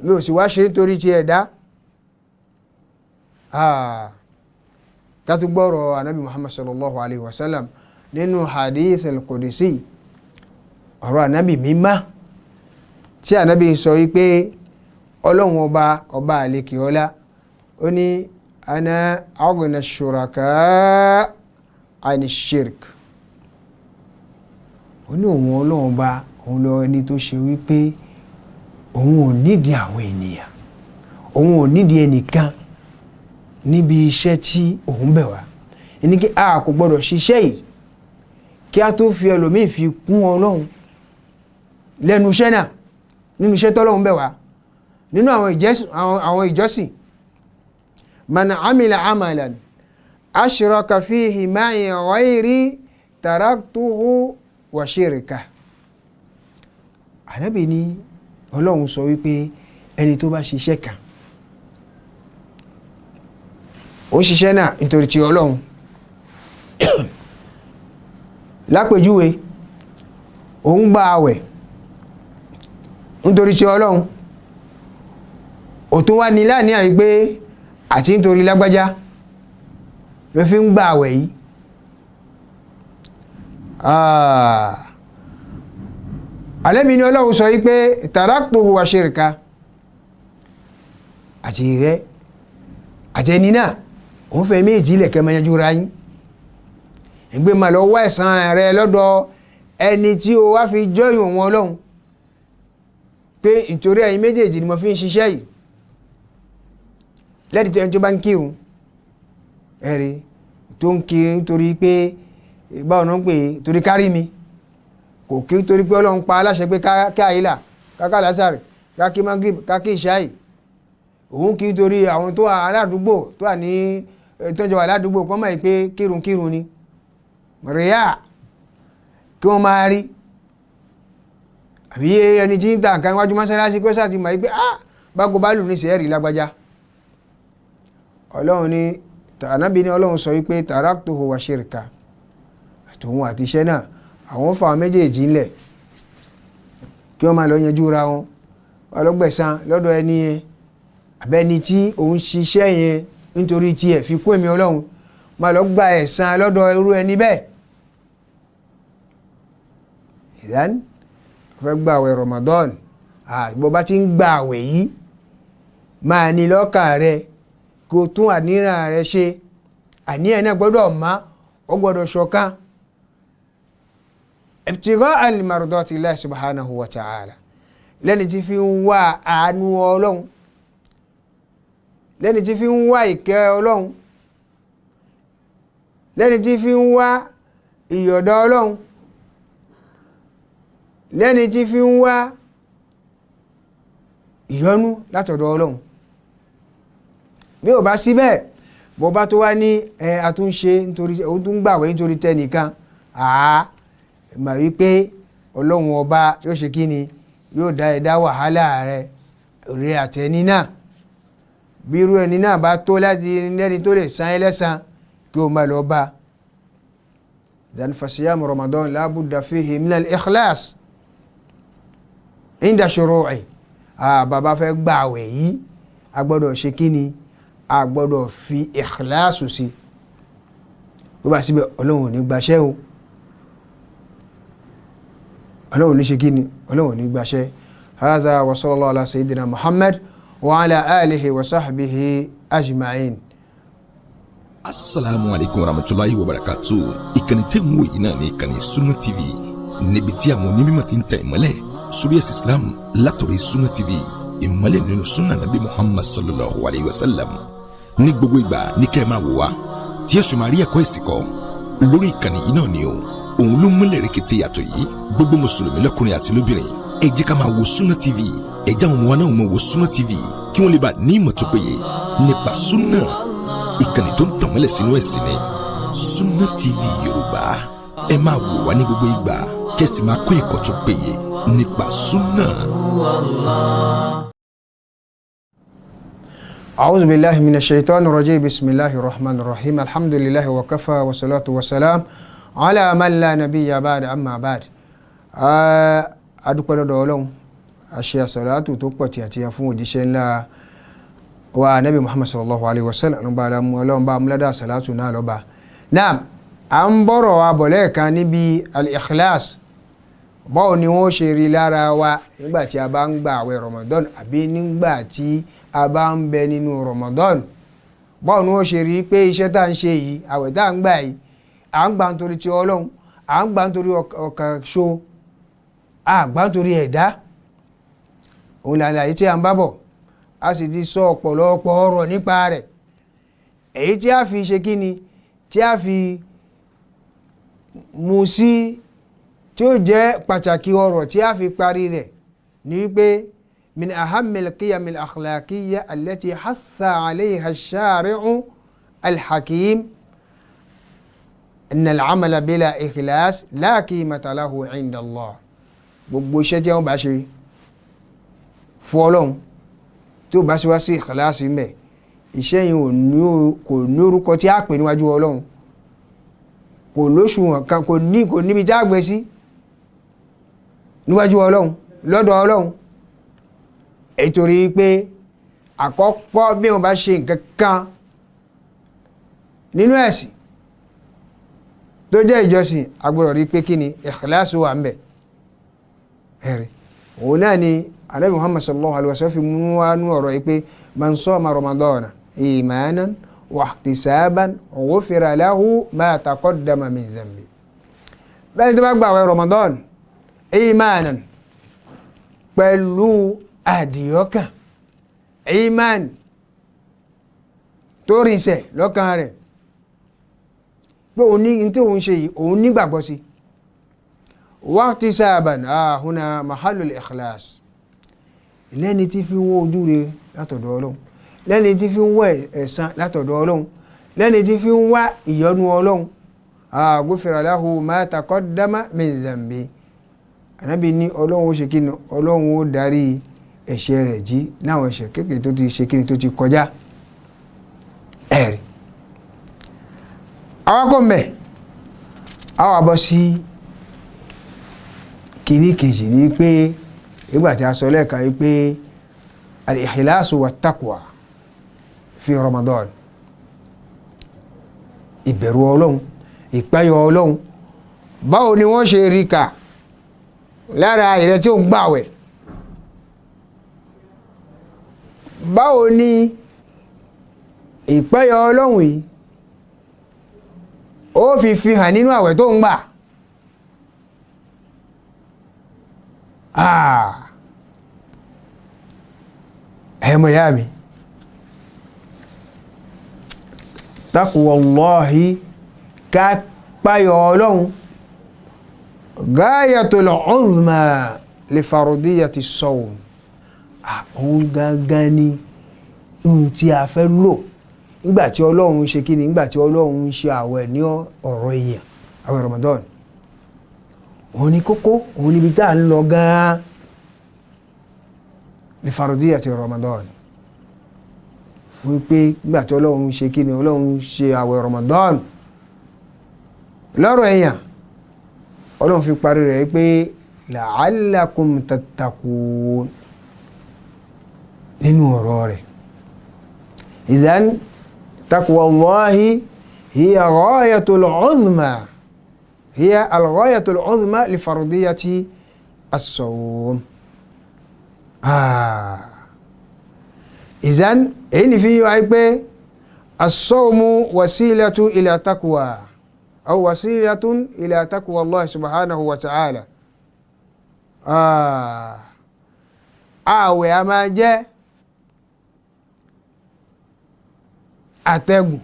mi ò sì wá ṣe nítorí ti ẹ̀dá. Ká tún gbọ́rọ̀ anabi Muhammad sallallahu alayhi wa sallam nínú hadith al-Qudsi, ọ̀rọ̀ ànábì mímá tí ànábì sọ wípé ọlọ́run ọba ọba àlekè ọlá ó ní ana aghna shuraka ani shirk. Ó ní òun ọlọ́run ọba òun lọ ẹni tó ṣe wípé òun ò nídìí àwọn ènìyàn, òun ò nídìí ẹnìkan níbi iṣẹ́ tí òun bẹ̀ wá. Ẹni kí a kò gbọ́dọ̀ ṣiṣẹ́ yìí kí a tó fi ẹlòmíì fi kún ọlọ́run lẹ́nu iṣẹ́ náà, nínú iṣẹ́ tọ́lọ́run bẹ̀ wá, nínú àwọn ìjọsìn. Man amila amalan ashraka fihi ma'i ghayri taraktuhu wa shirka. Ànábì ní ọlọ́run sọ wípé ẹni tó bá ṣiṣẹ́ kan, ó ṣiṣẹ́ náà nítorí ti ọlọ́run. Lápèjúwe, òun gba àwẹ̀ nítorí ti ọlọ́run, òtún wá ní láàní àyí pé àti nítorí lágbájá ló fi ń gba àwẹ̀ yìí. Àlẹ́mi ni ọlọ́run sọ wípé taraktuhu wa shirka, àti rẹ àti ẹni náà òun fẹ́ méjì ilẹ̀kẹ́ máa yanjú ra yín. Ìgbé máa lọ wá ẹ̀san rẹ lọ́dọ̀ ẹni tí o wá fi jọ́yìn òun ọlọ́run pé nítorí ẹ̀yin méjèèjì ni mo fi ń ṣiṣẹ́ yìí. Lẹ́ni tó ẹni tó bá ń kírun, ẹ̀rí tó ń kírun nítorí pé báwo ló ń pè é, torí kárí mi, kò kí torí pé ọlọ́run pa aláṣẹ pé ká àyílà, ká lásàrè, ká kí magrib, ká kí ìṣáì. Òun kí torí àwọn tó wà aládùúgbò tó wà ní tọ́jọ́ wà ládùúgbò kọ́ mọ̀ pé kírunkírun ni ríà kí wọ́n máa rí. Àbí ẹni tí ń ta nǹkan iwájú mọ́sálásí kó sáà ti mọ̀ pé ah báko bá lù ní sẹ́ẹ̀rì lágbájá. Ọlọ́run ní ànábì ní ọlọ́run sọ wípé taraktuhu wa shirka, àtòun àti iṣẹ́ náà àwọn fa méjèèjì ńlẹ̀ kí wọ́n máa lọ yanjú ra wọn ọlọ́gbẹ̀sán lọ́dọ̀ ẹni yẹn àbẹ́ni tí òun ṣiṣẹ́ yẹn nítorí tiẹ̀ fi kún èmi ọlọ́run, máa lọ gba ẹ̀san lọ́dọ̀ irú ẹni bẹ́ẹ̀. Ìdán fẹ́ gba àwẹ̀ Ramadan, bó bá ti ń gba àwẹ̀ yìí máa ní lọ́kàn rẹ kó o tún àníyàn rẹ ṣe. Àníyàn náà gbọ́dọ̀ má, ó gbọ́dọ̀ ṣọ̀kan. Ibtigha al-mardati Allah subhanahu wa ta'ala, lẹ́ni tí fi ń wá àánú ọlọ́run, lẹ́ni tí fi ń wá ìkẹ́ ọlọ́run, lẹ́ni tí fi ń wá ìyọ̀dọ̀ ọlọ́run, lẹ́ni tí fi ń wá ìyọ́nú látọ̀dọ̀ ọlọ́run. Bí ò bá síbẹ̀, bó bá tó wá ní ẹ àtúnṣe nítorí òun tún gbàwé nítorí tẹnìkan, àá mà wípé ọlọ́run ọba yóò ṣe kí ni, yóò dá ẹ dá wàhálà rẹ rẹ àtẹni náà. Bí irú ẹni náà bá tó láti lẹ́ni tó lè san ẹ́ lẹ́san kí o máa lọ bá. Dan fasiyamu Ramadan la budda fihi min al-ikhlas inda shuru'i. Bàbá fẹ́ gbààwẹ̀ yìí, a gbọ́dọ̀ ṣe kí ni, a gbọ́dọ̀ fi ikhlasu sí. Bó bá síbẹ̀ ọlọ́run ò ní gbaṣẹ́ o, ọlọ́run ò ní ṣe kí ni, ọlọ́run ò ní gbaṣẹ́. Hadha wa sallallahu ala sayyidina Muhammad wa ala alihi wa sahbihi ajma'in. Asalaamu aleykum warahmatulahi wabarakatu. Ìkànnì tẹ́ ń wò yìí náà ní ìkànnì Sunna TV, níbi tí àwọn onímọ̀ ti ń tẹ̀ ìmọ́lẹ̀ sórí ẹ̀sìn Islam látọ̀rọ̀ Sunna TV, ìmọ́lẹ̀ nínú sunna nabi Muhammad sallallahu alayhi wa sallam. Ní gbogbo ìgbà ní kẹ́ ẹ máa wò wá tí ẹ sì máa rí ẹ̀kọ́ ẹ̀sìn kọ́ lórí ìkànnì yìí náà ni o. Òun ló múlẹ̀ rẹ̀kẹ̀tẹ̀ yàtọ̀ yìí. Gbogbo mùsùlùmí lọ́kùnrin àti lóbìnrin, ẹ jẹ́ ká máa wo Sunna TV. Ẹ jẹ́ àwọn ọmọ wa náà máa wo Sunna TV kí wọ́n lè bá ní ìmọ̀ tó péye nípa sunna. Ìkànnì tó ń tàn mọ́lẹ̀ sínú ẹ̀sìn ni Sunna TV Yorùbá. Ẹ máa wò wá ní gbogbo ìgbà kẹ́sì máa kọ́ ẹ̀kọ́ tó péye nípa sunna. أعوذ بالله من الشيطان الرجيم. بسم الله الرحمن الرحيم. الحمد لله وكفى والصلاة والسلام على من لا نبي بعد أما بعد. Adúpẹ́ lọ́dọ̀ Ọlọ́run, àṣẹ àsàlátù tó pọ̀ tí àti fún òjíṣẹ́ ńlá wa Nabi Muhammad sallallahu alayhi wa sallam, ọlọ́run bá amúládà àsàlátù náà lọ́ba. Náà À ń bọ̀rọ̀ wa bọ̀ lẹ́ẹ̀kan níbi al-ikhlas, báwo ni wọ́n ṣe rí lára wa nígbà tí a bá ń gba àwẹ̀ Ramadan àbí nígbà tí a bá ń bẹ nínú Ramadan. Báwo ni wọ́n ṣe rí pé iṣẹ́ tá à ń ṣe yìí, àwẹ̀ tá à ń gbà yìí, à ń gbà nítorí ti Ọlọ́run, à ń gbà nítorí ọkàn ṣo, à gbà nítorí ẹ̀dá. Òun làlàyé tí a ń bá bọ̀, a sì ti sọ ọ̀pọ̀lọpọ̀ ọ̀rọ̀ nípa rẹ̀. Èyí tí a fi ṣe kí ni, tí a fi mú sí tí ó jẹ́ pàtàkì ọ̀rọ̀ tí a fi parí rẹ̀ ní wípé min ahammil qiyamil akhlaqiyya allati hatha alayha ash-shari'u al-hakim anna al-amala bila ikhlas la qimata lahu 'inda Allah. Gbogbo iṣẹ́ tí wọ́n bá ṣe fún Ọlọ́run tí ó bá ṣe wá sí ikhlas ńbẹ̀, iṣẹ́ yìí kò ní orúkọ tí a pè níwájú Ọlọ́run, kò lóṣùwọ̀n kan, kò níbi tí a gbé sí níwájú Ọlọ́run, lọ́dọ̀ Ọlọ́run. Ètorí pé àkọ́kọ́ bí wọ́n bá ṣe nǹkan kan nínú ẹ̀sìn tó jẹ́ ìjọsìn, a gbọ́dọ̀ rí pé kí ni ìkíláàsì wà ńbẹ̀. Ẹ̀rí òun náà ni Ànábì Muhammad sallallahu alaihi wasallam fi mú wá nú ọ̀rọ̀ yìí pé man sama Ramadana imanan wa ihtisaban ghufira lahu ma taqaddama min dhanbi. Bẹ́ẹ̀ ni tó bá gbààwẹ̀ Ramadan imanan pẹ̀lú àdìọ́kàn, iman tó rinṣẹ̀ lọ́kàn rẹ̀ pé òun ní tí òun ṣe yìí òun nígbàgbọ́ sí, wahtisaban huna mahallul ikhlas, lẹ́ni tí fi ń wọ́ ojú rere látọ̀dọ̀ Ọlọ́run, lẹ́ni tí fi ń wọ́ ẹ̀san látọ̀dọ̀ Ọlọ́run, lẹ́ni tí fi ń wá ìyọ́nú Ọlọ́run, ghufira lahu ma taqaddama min dhanbi. Ànábì ní Ọlọ́run ó ṣe kí ni, Ọlọ́run ó darí ẹ̀ṣẹ̀ rẹ̀ jí láwọn ẹ̀ṣẹ̀ kékeré tó ti ṣe kí ni tó ti kọjá. Ẹ̀rí àwọn kò mẹ́ àwọn àbọ̀ sí kìíní kejì ní pé ìgbà tí a sọ lẹ́ẹ̀kan yìí pé al-ikhlasu wa taqwa fi Ramadan, ìbẹ̀rù Ọlọ́run, ìpáyọ̀ Ọlọ́run, báwo ni wọ́n ṣe rí kà lára ìrẹ́ tí ó ń gbàwẹ̀, báwo ni ìpáyọ̀ Ọlọ́run yìí ó fi fi hàn nínú àwẹ̀ tó ń gbà. Ẹ̀mọ̀ ìyá mi, taqwallahi, ká páyọ̀ Ọlọ́run, ghayatul uzma li fardiyyati sawm, òun gangan ni ohun tí a fẹ́ lò nígbà tí Ọlọ́run ṣe kí ni, nígbà tí Ọlọ́run ṣe àwẹ̀ ní ọ̀rọ̀ èèyàn, àwẹ̀ Ramadan, òun ni kókó, òun níbi tá à ń lọ gan-an li fardiyyati Ramadan, fún pé nígbà tí Ọlọ́run ṣe kí ni, Ọlọ́run ṣe àwẹ̀ Ramadan lọ́rọ̀ èèyàn, Ọlọ́run fi parí rẹ̀ pé la'allakum tattaqun nínú ọ̀rọ̀ rẹ̀. Idhan taqwallahi hiya ghayatul uzma, hiya al-ghayatul uzma li fardiyyati as-sawm. Idhan èyí ni fi yíwa pé as-sawmu wasilatu ila taqwa aw wasilatun ila taqwa Allah subhanahu wa ta'ala. Ààwẹ̀ a máa jẹ́ àtẹ̀gùn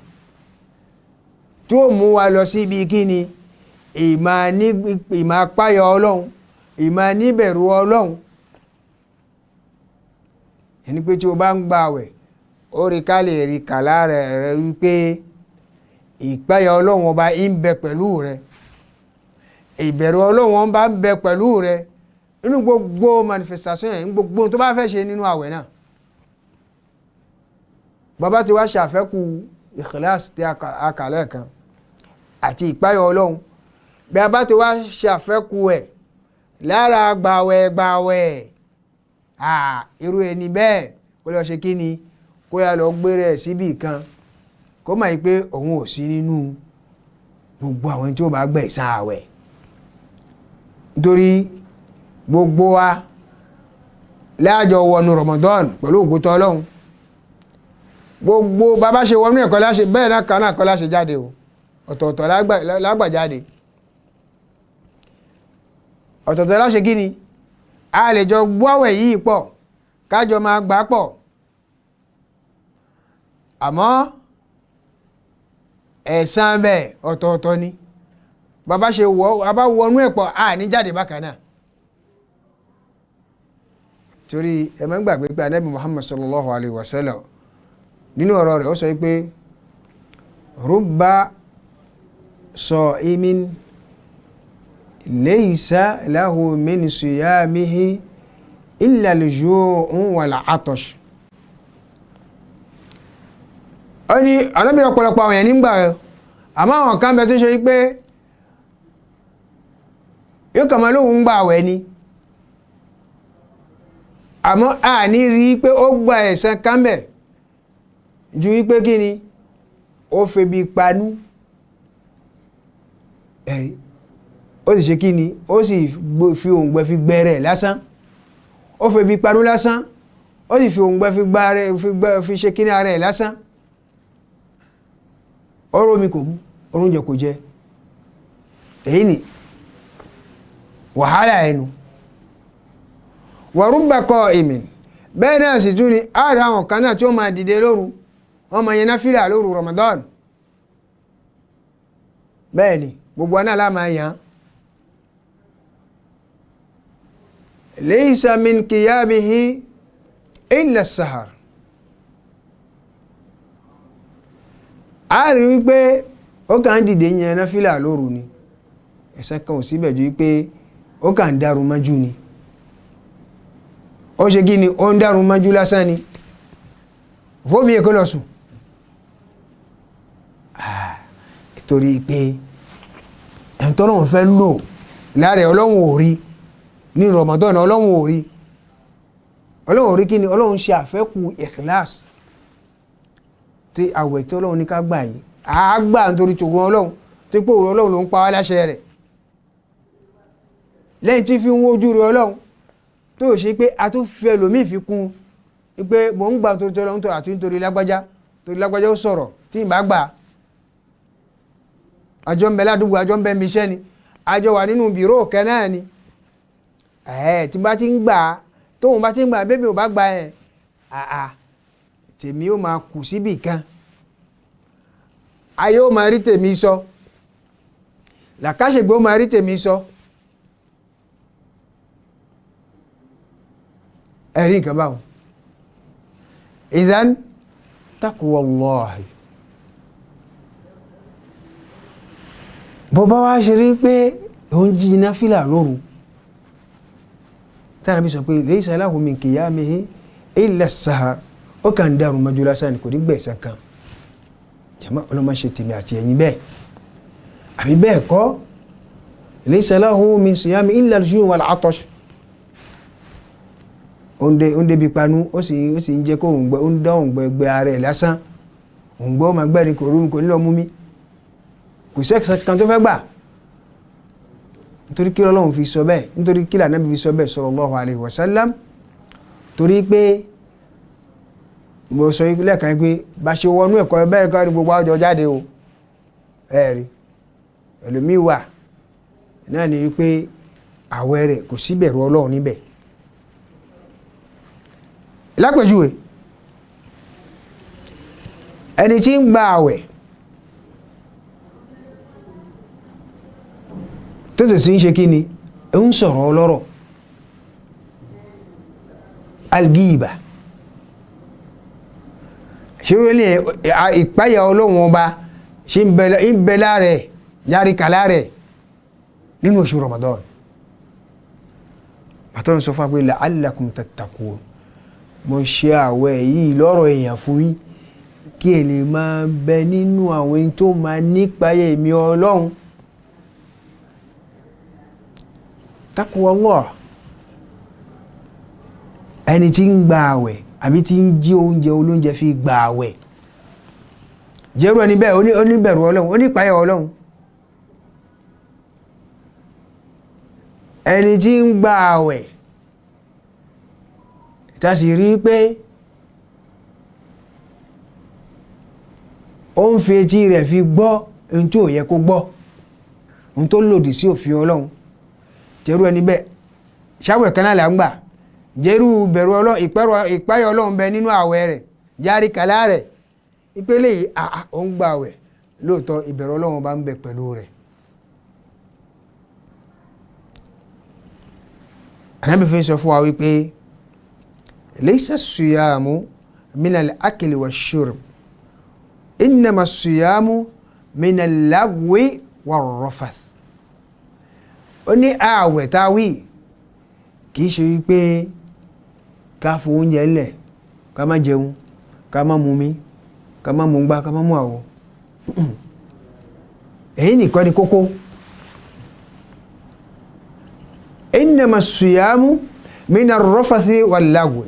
tí ó mú wa lọ sí ibi kíni, ìmọ̀ apáyọ Ọlọ́run, ìmọ̀ níbẹ̀rù Ọlọ́run. Ẹni pé tí o bá ń gba àwẹ̀, ó rí ká lè rí kàlá rẹ̀ wípé ìpáyọ Ọlọ́run ọba ń bẹ pẹ̀lú rẹ, ìbẹ̀rù Ọlọ́run ọba ń bẹ pẹ̀lú rẹ nínú gbogbo manifestation yẹn, gbogbo tó bá fẹ́ ṣe nínú àwẹ̀ náà. Bàbá ti wá ṣàfẹ́kù ikhlas tí a kà lẹ́ẹ̀kan àti ìpáyọ̀ Ọlọ́run, bí a bá ti wá ṣàfẹ́kù ẹ̀ lára gbàwẹ̀ gbàwẹ̀, irú ẹni bẹ́ẹ̀ kó lọ ṣe kí ni, kó yá lọ gbé rẹ̀ síbì kan, kó mọ̀ pé òun ò sí nínú Gbogbo àwọn tí ó bá gbẹ̀san àwẹ̀, nítorí gbogbo wa láàjọ wọnú Ramadan pẹ̀lú ògùtọ̀ Ọlọ́run. Gbogbo bàbá ṣe wọnú ẹ̀kọ́ láṣẹ bẹ́ẹ̀ náà kan náà kọ́ láṣẹ jáde o, ọ̀tọ̀ọ̀tọ̀ lágbà jáde, ọ̀tọ̀ọ̀tọ̀ láṣẹ kí ni a lè jọ gbọ́wẹ̀ yìí pọ̀ kájọ máa gbà pọ̀, àmọ́ ẹ̀san bẹ́ẹ̀ ọ̀tọ̀ọ̀tọ̀ ni. Bàbá ṣe wọ bàbá wọnú ẹ̀pọ̀ a ní jáde bákan náà. Torí ẹ má gbàgbé pé Ànábì Muhammad sallallahu alayhi wa sallam nínú ọ̀rọ̀ rẹ̀ ó sọ pé rubba sa'imin laysa lahu min siyamihi illa al-ju'u wal-'atash. Ó ní Ànábì ọ̀pọ̀lọpọ̀ àwọn èèyàn nígbà rẹ̀, àmọ́ àwọn kan bẹ tó ṣe pé yóò kàn máa lóun ń gbà àwẹ̀ ni, àmọ́ a ní rí i pé ó gba ẹ̀san kan bẹ̀ ju wípé kí ni ó febi panú, ẹ̀rí ó sì ṣe kí ni ó sì fi òǹgbẹ fi gbẹrẹ lásán, ó febi panú lásán, ó sì fi òǹgbẹ fi gbá rẹ fi ṣe kí ni ara ẹ̀ lásán. Ọ̀rọ̀ mi kò mú, oúnjẹ kò jẹ, èyí ni wàhálà ẹnu. Wàrúbà kọ ìmìn bẹ́ẹ̀ náà sì tún ni ààrẹ àwọn kan náà tí ó máa dìde lóru, wọ́n máa yan náfìlà lóru Ramadan. Bẹ́ẹ̀ ni gbogbo náà la máa yàn. Laysa min qiyamihi illa as-sahar. A rí wípé ó kàn ń dìde yan náfìlà lóru ni, ẹ̀san kan ò síbẹ̀ ju wípé ó kàn ń dàrú mọ́jú ni. Ó ṣe kí ni ó ń dàrú mọ́jú lásán ni, fómi èkó lọ sùn. Torí pé ẹni tọ́lọ́run fẹ́ lò lára ẹ̀ Ọlọ́run ò rí ní Ramadan, Ọlọ́run ò rí, Ọlọ́run ò rí kí ni Ọlọ́run ṣe àfẹ́kù ikhlas tí àwẹ̀ tí Ọlọ́run ní ká gbà yìí, àá gbà nítorí tòun Ọlọ́run tó pé òun Ọlọ́run ló ń pa wá láṣẹ rẹ̀, lẹ́yìn tí fi ń wojú rẹ̀ Ọlọ́run tó ṣe pé a tún fi ẹlòmíì fi kún un pé mò ń gbà torí tọ́lọ́run tó àti nítorí lágbájá, torí lágbájá ó sọ̀rọ̀ tí ì bá gbà. Àjọ ń bẹ ládùúgbò, àjọ ń bẹ níbi iṣẹ́ ni, àjọ wà nínú bìró ọ̀kẹ́ náà ni. Tí bá ti ń gbà tóun bá ti ń gbà bébí ò bá gbà ẹ̀ àà tèmi ó máa kù síbì kan, ayé ó máa rí tèmi sọ, làkàṣègbè ó máa rí tèmi sọ. Ẹ̀rí nǹkan báwọn. Ìdán taqwallahi. Bó bá wá ṣe rí pé ó ń jí náfìlà lóru, tára bí sọ pé laysa lahu min qiyamihi illa as-sahar, ó kàn ń dàrú mọ́jú lásán kò ní gbẹ̀san kan. Jàmá ọlọ́mọ ṣe tèmi àti ẹ̀yin bẹ́ẹ̀, àbí bẹ́ẹ̀ kọ́, laysa lahu min siyami illa al-ju' wal-'atash. Ó ń débi panu, ó sì ń jẹ́ kó òǹgbẹ, ó ń dá òǹgbẹ gbẹ ara ẹ̀ lásán, òǹgbẹ ó máa gbẹ́ni kò rú kò ní lọ mú mi, kò sí ẹ̀san kan tó fẹ́ gbà. Nítorí kí Ọlọ́run fi sọ bẹ́ẹ̀, nítorí kí Ànábì fi sọ bẹ́ẹ̀ sallallahu alaihi wasallam, torí pé mo sọ lẹ́ẹ̀kan pé bá ṣe wọnú ẹ̀kọ́ bẹ́ẹ̀ kọ́ ni gbogbo àjọ jáde o. Ẹ̀rí ẹlòmíì wà náà ni wípé àwẹ̀ rẹ̀ kò sí bẹ̀rù Ọlọ́run níbẹ̀. Lápèjúwe ẹni tí ń gba àwẹ̀ tó sì ń ṣe kí ni ń sọ̀rọ̀ ọlọ́rọ̀ algiba, ṣeré ní ìpáyà Ọlọ́run ọba ṣe ń bẹ lára ẹ̀ yáríkà lára ẹ̀ nínú oṣù Ramadan. Bàtọ́rọ̀ sọ fún wa pé la'allakum tattaqun, mo ṣe àwẹ̀ yìí lọ́rọ̀ èèyàn fún yín kí ẹ lè máa bẹ nínú àwọn ẹni tó máa nípayà èmi Ọlọ́run. Taqwallah. Ẹni tí ń gba àwẹ̀ àbí tí ń jí oúnjẹ olóúnjẹ fi gba àwẹ̀, jẹ́rú ẹni bẹ́ẹ̀ oníbẹ̀rù Ọlọ́run, onípayà Ọlọ́run. Ẹni tí ń gba àwẹ̀ tá sì rí pé ó ń fi etí rẹ̀ fi gbọ́ ohun tí ò yẹ kó gbọ́, ohun tó lòdì sí òfin Ọlọ́run, jẹ́rú ẹni bẹ́ẹ̀ ṣáwẹ̀ kan náà là ń gbà, jẹ́rú bẹ̀rù Ọlọ́run, ìpáyọ̀ Ọlọ́run bẹ nínú àwẹ̀ rẹ̀, járí kàlá rẹ̀ ìpele yìí, ó ń gba àwẹ̀ lóòótọ́, ìbẹ̀rù Ọlọ́run bá ń bẹ pẹ̀lú rẹ̀. Ànábì fi sọ fún wa wípé laysa siyamu minal akli wash-shurb innama siyamu minal lagwi war-rafath. Ó ní ààwẹ̀ táwí kì í ṣe wípé ká fo oúnjẹ ńlẹ̀, ká má jẹun, ká má mumi, ká má mú gbá, ká má mú àwo. Èyí nìkan ni kókó. Innama siyamu mina rọ́fàsì wal-lagwi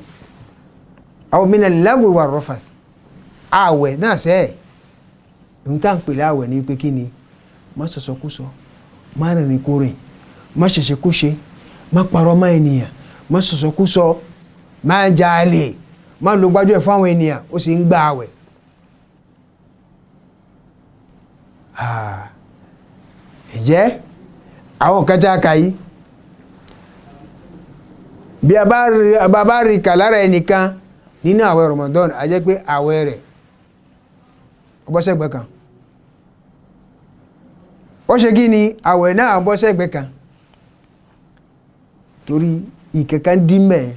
aw mina lagwi war-rafath. Ààwẹ̀ náà sẹ́ẹ̀ ń tá ń pè láàwẹ̀ ní pé kí ni? Má sọ̀sọ̀kúsọ, má rìnrìn kúrìn, má ṣẹ̀ṣẹ̀kúṣe, má parọ́ má ènìyàn, má sọ̀sọ̀kúsọ, má jalè, má lo gbájú ẹ̀ fún àwọn ènìyàn, ó sì ń gba àwẹ̀. Ǹjẹ́ àwọn nǹkan tí a kà yìí, bí a bá rí kà lára ẹnìkan nínú àwẹ̀ Ramadan, a jẹ́ pé àwẹ̀ rẹ̀ ó bọ́ sẹ́gbẹ̀ẹ́ kan. Ó ṣe kí ni? Àwẹ̀ náà bọ́ sẹ́gbẹ̀ẹ́ kan torí ìkẹ̀kẹ́ dín mẹ́ẹ̀.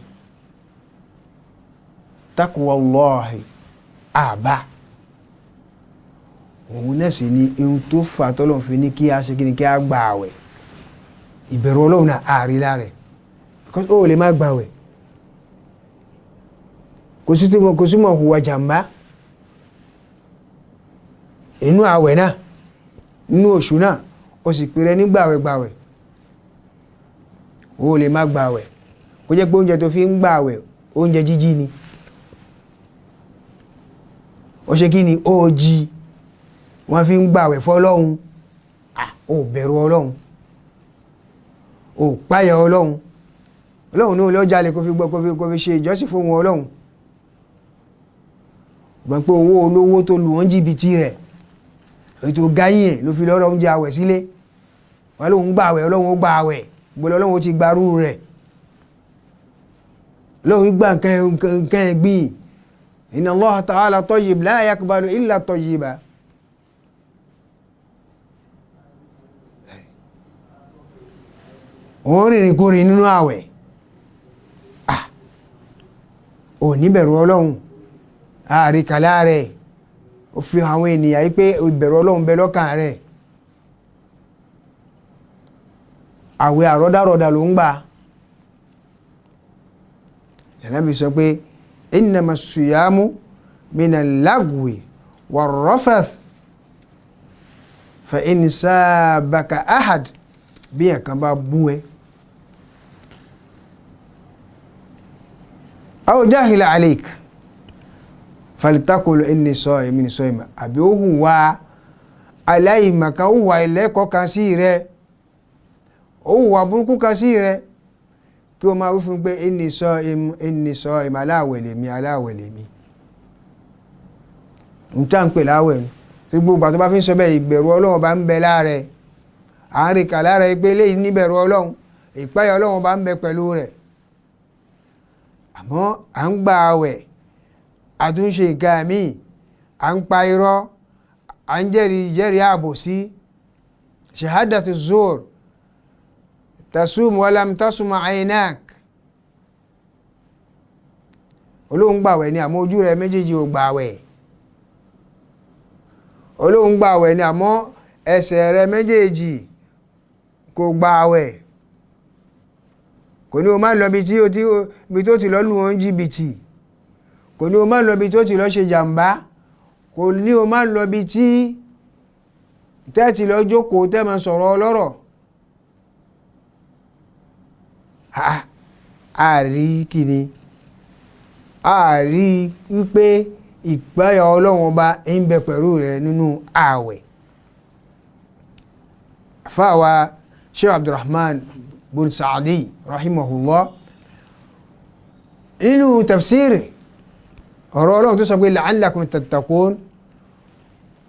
Taqwallahi àbá òun náà sì ni ihun tó fà tọ́lọ́run fi ní kí a ṣe kí ni, kí a gba àwẹ̀. Ìbẹ̀rù Ọlọ́run náà àárí lára ẹ̀, because ó lè má gba àwẹ̀, kò sí mọ̀ hùwà jàmbá inú àwẹ̀ náà, inú oṣù náà, ó sì pèrè ní gbàwẹ̀ gbàwẹ̀. Ó lè má gba àwẹ̀ kó jẹ́ pé oúnjẹ tó fi ń gba àwẹ̀ oúnjẹ jíjí ni. Ó ṣe kí ni? Ó jí wọ́n fi ń gbàwẹ̀ fọ́lọ́hun. Ó bẹ̀rù Ọlọ́hun, ó páyà Ọlọ́hun. Ọlọ́hun ní olè ọjà lè kó fi gbọ́, kó fi ṣe ìjọsìn fún wọn Ọlọ́hun. Gbọ́n pé owó olówó tó lù wọ́n jìbìtì rẹ̀, ètò gáyìn ẹ̀ ló fi lọ́rọ̀ oúnjẹ àwẹ̀ sílé. Wọ́n lóun gbàwẹ̀, Ọlọ́hun ó gbàwẹ̀, gbọ́dọ̀ Ọlọ́hun ó ti gbarú rẹ̀. Ọlọ́hun gbà nǹkan ẹ̀gbìn. Inna Allaha ta'ala tayyib la yaqbalu illa tayyiba. Òun rìnrìn kúrìn nínú àwẹ̀, ò ní bẹ̀rù Ọlọ́hun, àríkàlá rẹ̀ ó fi àwọn ènìyàn yìí pé ìbẹ̀rù Ọlọ́hun bẹ lọ́kàn rẹ̀. Àwẹ̀ àrọ́dàrọ́dà ló ń gbà. Ànábì sọ pé innama siyamu mina lagwi warrafath fa in sabaka ahad. Bí ẹ̀kan bá bú ẹ, aw jahila alayk faltakul inni sa'im, inni sa'im. Àbí ó hùwà aláìmọ̀kan, ó hùwà ẹlẹ́kọ̀ọ́ kan sí rẹ, ó hùwà burúkú kan sí rẹ, kí o máa wí fún pé inni sa'im, inni sa'im, aláwẹ̀ lèmi, aláwẹ̀ lèmi. N tá ń pè láwẹ̀ ni tí gbogbo àti bá fi ń sọ bẹ́ẹ̀, ìbẹ̀rù Ọlọ́run bá ń bẹ láàrẹ̀, à ń rí kà lára pé eléyìí níbẹ̀rù Ọlọ́run, ìpáyà Ọlọ́run bá ń bẹ pẹ̀lú rẹ̀. Àmọ́ à ń gba àwẹ̀, àtúnṣe nǹkan míì, à ń pa irọ́, à ń jẹ́rìí àbòsí, shahadatu zur, tasum walam tasum ainak. Olóhùn gbàwẹ̀ ni àmọ́ ojú rẹ̀ méjèèjì ò gbàwẹ̀. Olóhùn gbàwẹ̀ ni àmọ́ ẹsẹ̀ rẹ̀ méjèèjì kò gbàwẹ̀. Kò ní o má lọ ibi tó ti lọ lù wọ́n jìbìtì, kò ní o má lọ ibi tó ti lọ ṣe jàmbá, kò ní o má lọ ibi tí tẹ́ẹ̀tì lọ jókòó tẹ́ẹ̀ máa sọ̀rọ̀ ọlọ́rọ̀. Àrí kìíní, àrí wípé ìpáyà Ọlọ́run ọba ń bẹ pẹ̀lú rẹ̀ nínú ààwẹ̀. Fáwa Sheikh Abdulrahman bun Sa'di rahimahullah nínú tafsir ọ̀rọ̀ Ọlọ́run tó sọ pé la'allakum tattaqun,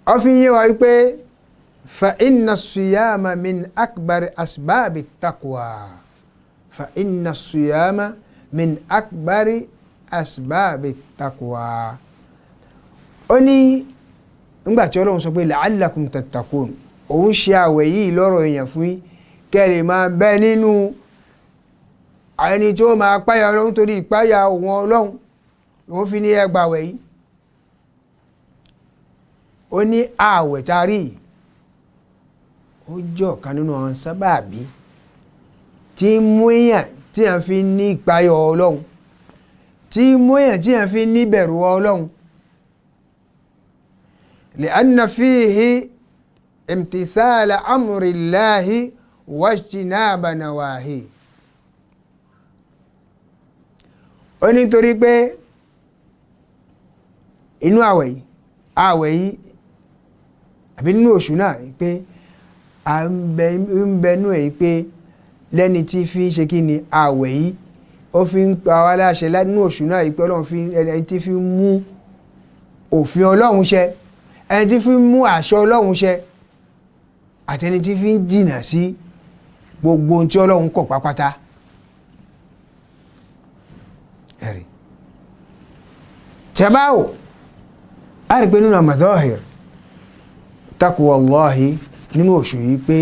ó fi yé wa wípé fa inna siyama min akbar asbabi taqwa, fa inna siyama min akbar asbabi taqwa. Ó ní ńgbà tí Ọlọ́run sọ pé la'allakum tattaqun, òun ṣe àwẹ̀ yìí lọ́rọ̀ èèyàn fún yín kẹ́ lè máa bẹ nínú ẹni tí ó máa páyà Ọlọ́run, torí ìpáyà òun Ọlọ́run lòun fi ní ẹgbàwẹ̀ yìí. Ó ní àwẹ̀ tá a rí yìí ó jẹ́ ọ̀kan nínú àwọn sábàbí tí ń mú èèyàn tí à ń fi ní ìpáyà Ọlọ́run, tí ń mú èèyàn tí à ń fi ní ìbẹ̀rù Ọlọ́run. Li'anna fihi imtithala amrillahi wajtinaba nawahi. Ó ní torí pé inú àwẹ̀ yìí àbí nínú oṣù náà pé à ń bẹnú ẹ̀ pé lẹ́ni tí fi ń ṣe kí ni àwẹ̀ yìí ó fi ń pa wá láṣẹ nínú oṣù náà pé Ọlọ́run fi ẹni tí fi ń mú òfin Ọlọ́run ṣẹ, ẹni tí fi ń mú àṣẹ Ọlọ́run ṣẹ, àti ẹni tí fi ń jìnà sí gbogbo ohun tí Ọlọ́run kọ̀ pápátá. Ẹ̀rí tẹ́báwò a rí pé nínú àmàdọ́hìr taqwallahi nínú oṣù yìí pé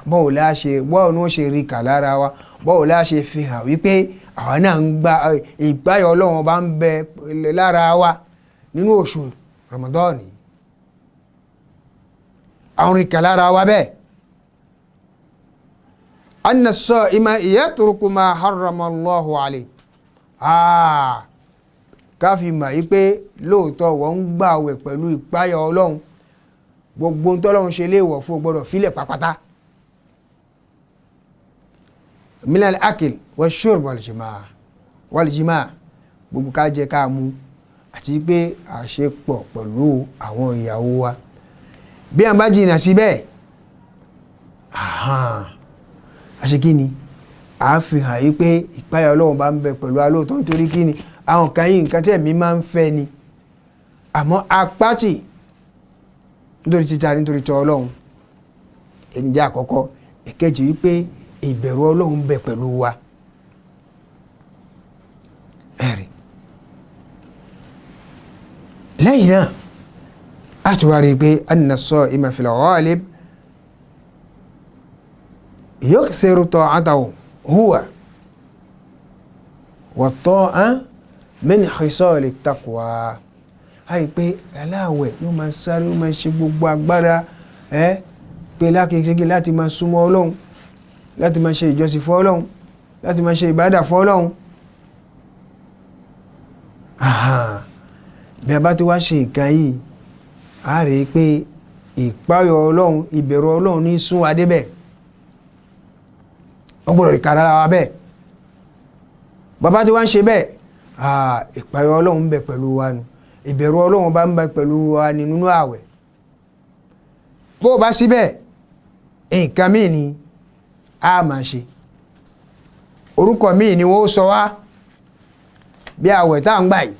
báwo la ṣe, báwo ni wọ́n ṣe rí kà lára wa, báwo la ṣe fi hàn wípé àwọn náà ń gba ìgbáyọ̀ Ọlọ́run bá ń bẹ lára wa nínú oṣù Ramadan, àwọn rí kà lára wa bẹ́ẹ̀. Anna as-sa'ima yatruku ma harrama Allahu alayhi. Ká fi mọ̀ yí pé lóòótọ́ wọ́n ń gbààwẹ̀ pẹ̀lú ìpáyà Ọlọ́run, gbogbo ohun tọ́lọ́run ṣe léèwọ̀ fún o gbọ́dọ̀ filẹ̀ pápátá. Minal akil wa shurb wal jima', gbogbo ká jẹ ká mu àti pé àṣepọ̀ pẹ̀lú àwọn ìyàwó wa. Bí a bá jìnnà síbẹ̀, àṣe kí ni a fi hàn yí pé ìpáyà Ọlọ́run bá ń bẹ pẹ̀lú alóòótọ́, nítorí kí ni àwọn kan yìí nǹkan tí ẹ̀mí máa ń fẹ́ ni, àmọ́ apátì nítorí títa nítorí tọ Ọlọ́run. Ẹni jẹ́ àkọ́kọ́. Ìkejì wípé ìbẹ̀rù Ọlọ́run bẹ pẹ̀lú wa. Ẹ̀rí lẹ́yìn náà a tún wá rí i pé anna as-sa'ima fil ghalib yukthiru ta'atahu huwa wa ta'a min khisali taqwa. A rí i pé aláwẹ̀ yóò máa sáré, yóò máa ṣe gbogbo agbára pé lákéjì láti máa súnmọ́ Ọlọ́run, láti máa ṣe ìjọsìn fún Ọlọ́run, láti máa ṣe ìbádà fún Ọlọ́run. Bí a bá ti wá ṣe nǹkan yìí, a rí i pé ìpáyọ̀ Ọlọ́run, ìbẹ̀rù Ọlọ́run ní sún wa débẹ̀. Wọ́n gbọ́dọ̀ rí kára wa bẹ́ẹ̀. Bàbá tí wá ń ṣe bẹ́ẹ̀, ìpáyọ̀ Ọlọ́run ń bẹ pẹ̀lú wa nù, ìbẹ̀rù Ọlọ́run bá ń bẹ pẹ̀lú wa nínú ààwẹ̀. Bó o bá síbẹ̀, nǹkan míì ni a máa ṣe, orúkọ míì ni wọ́n sọ wá bí ààwẹ̀ tá à ń gbà yìí.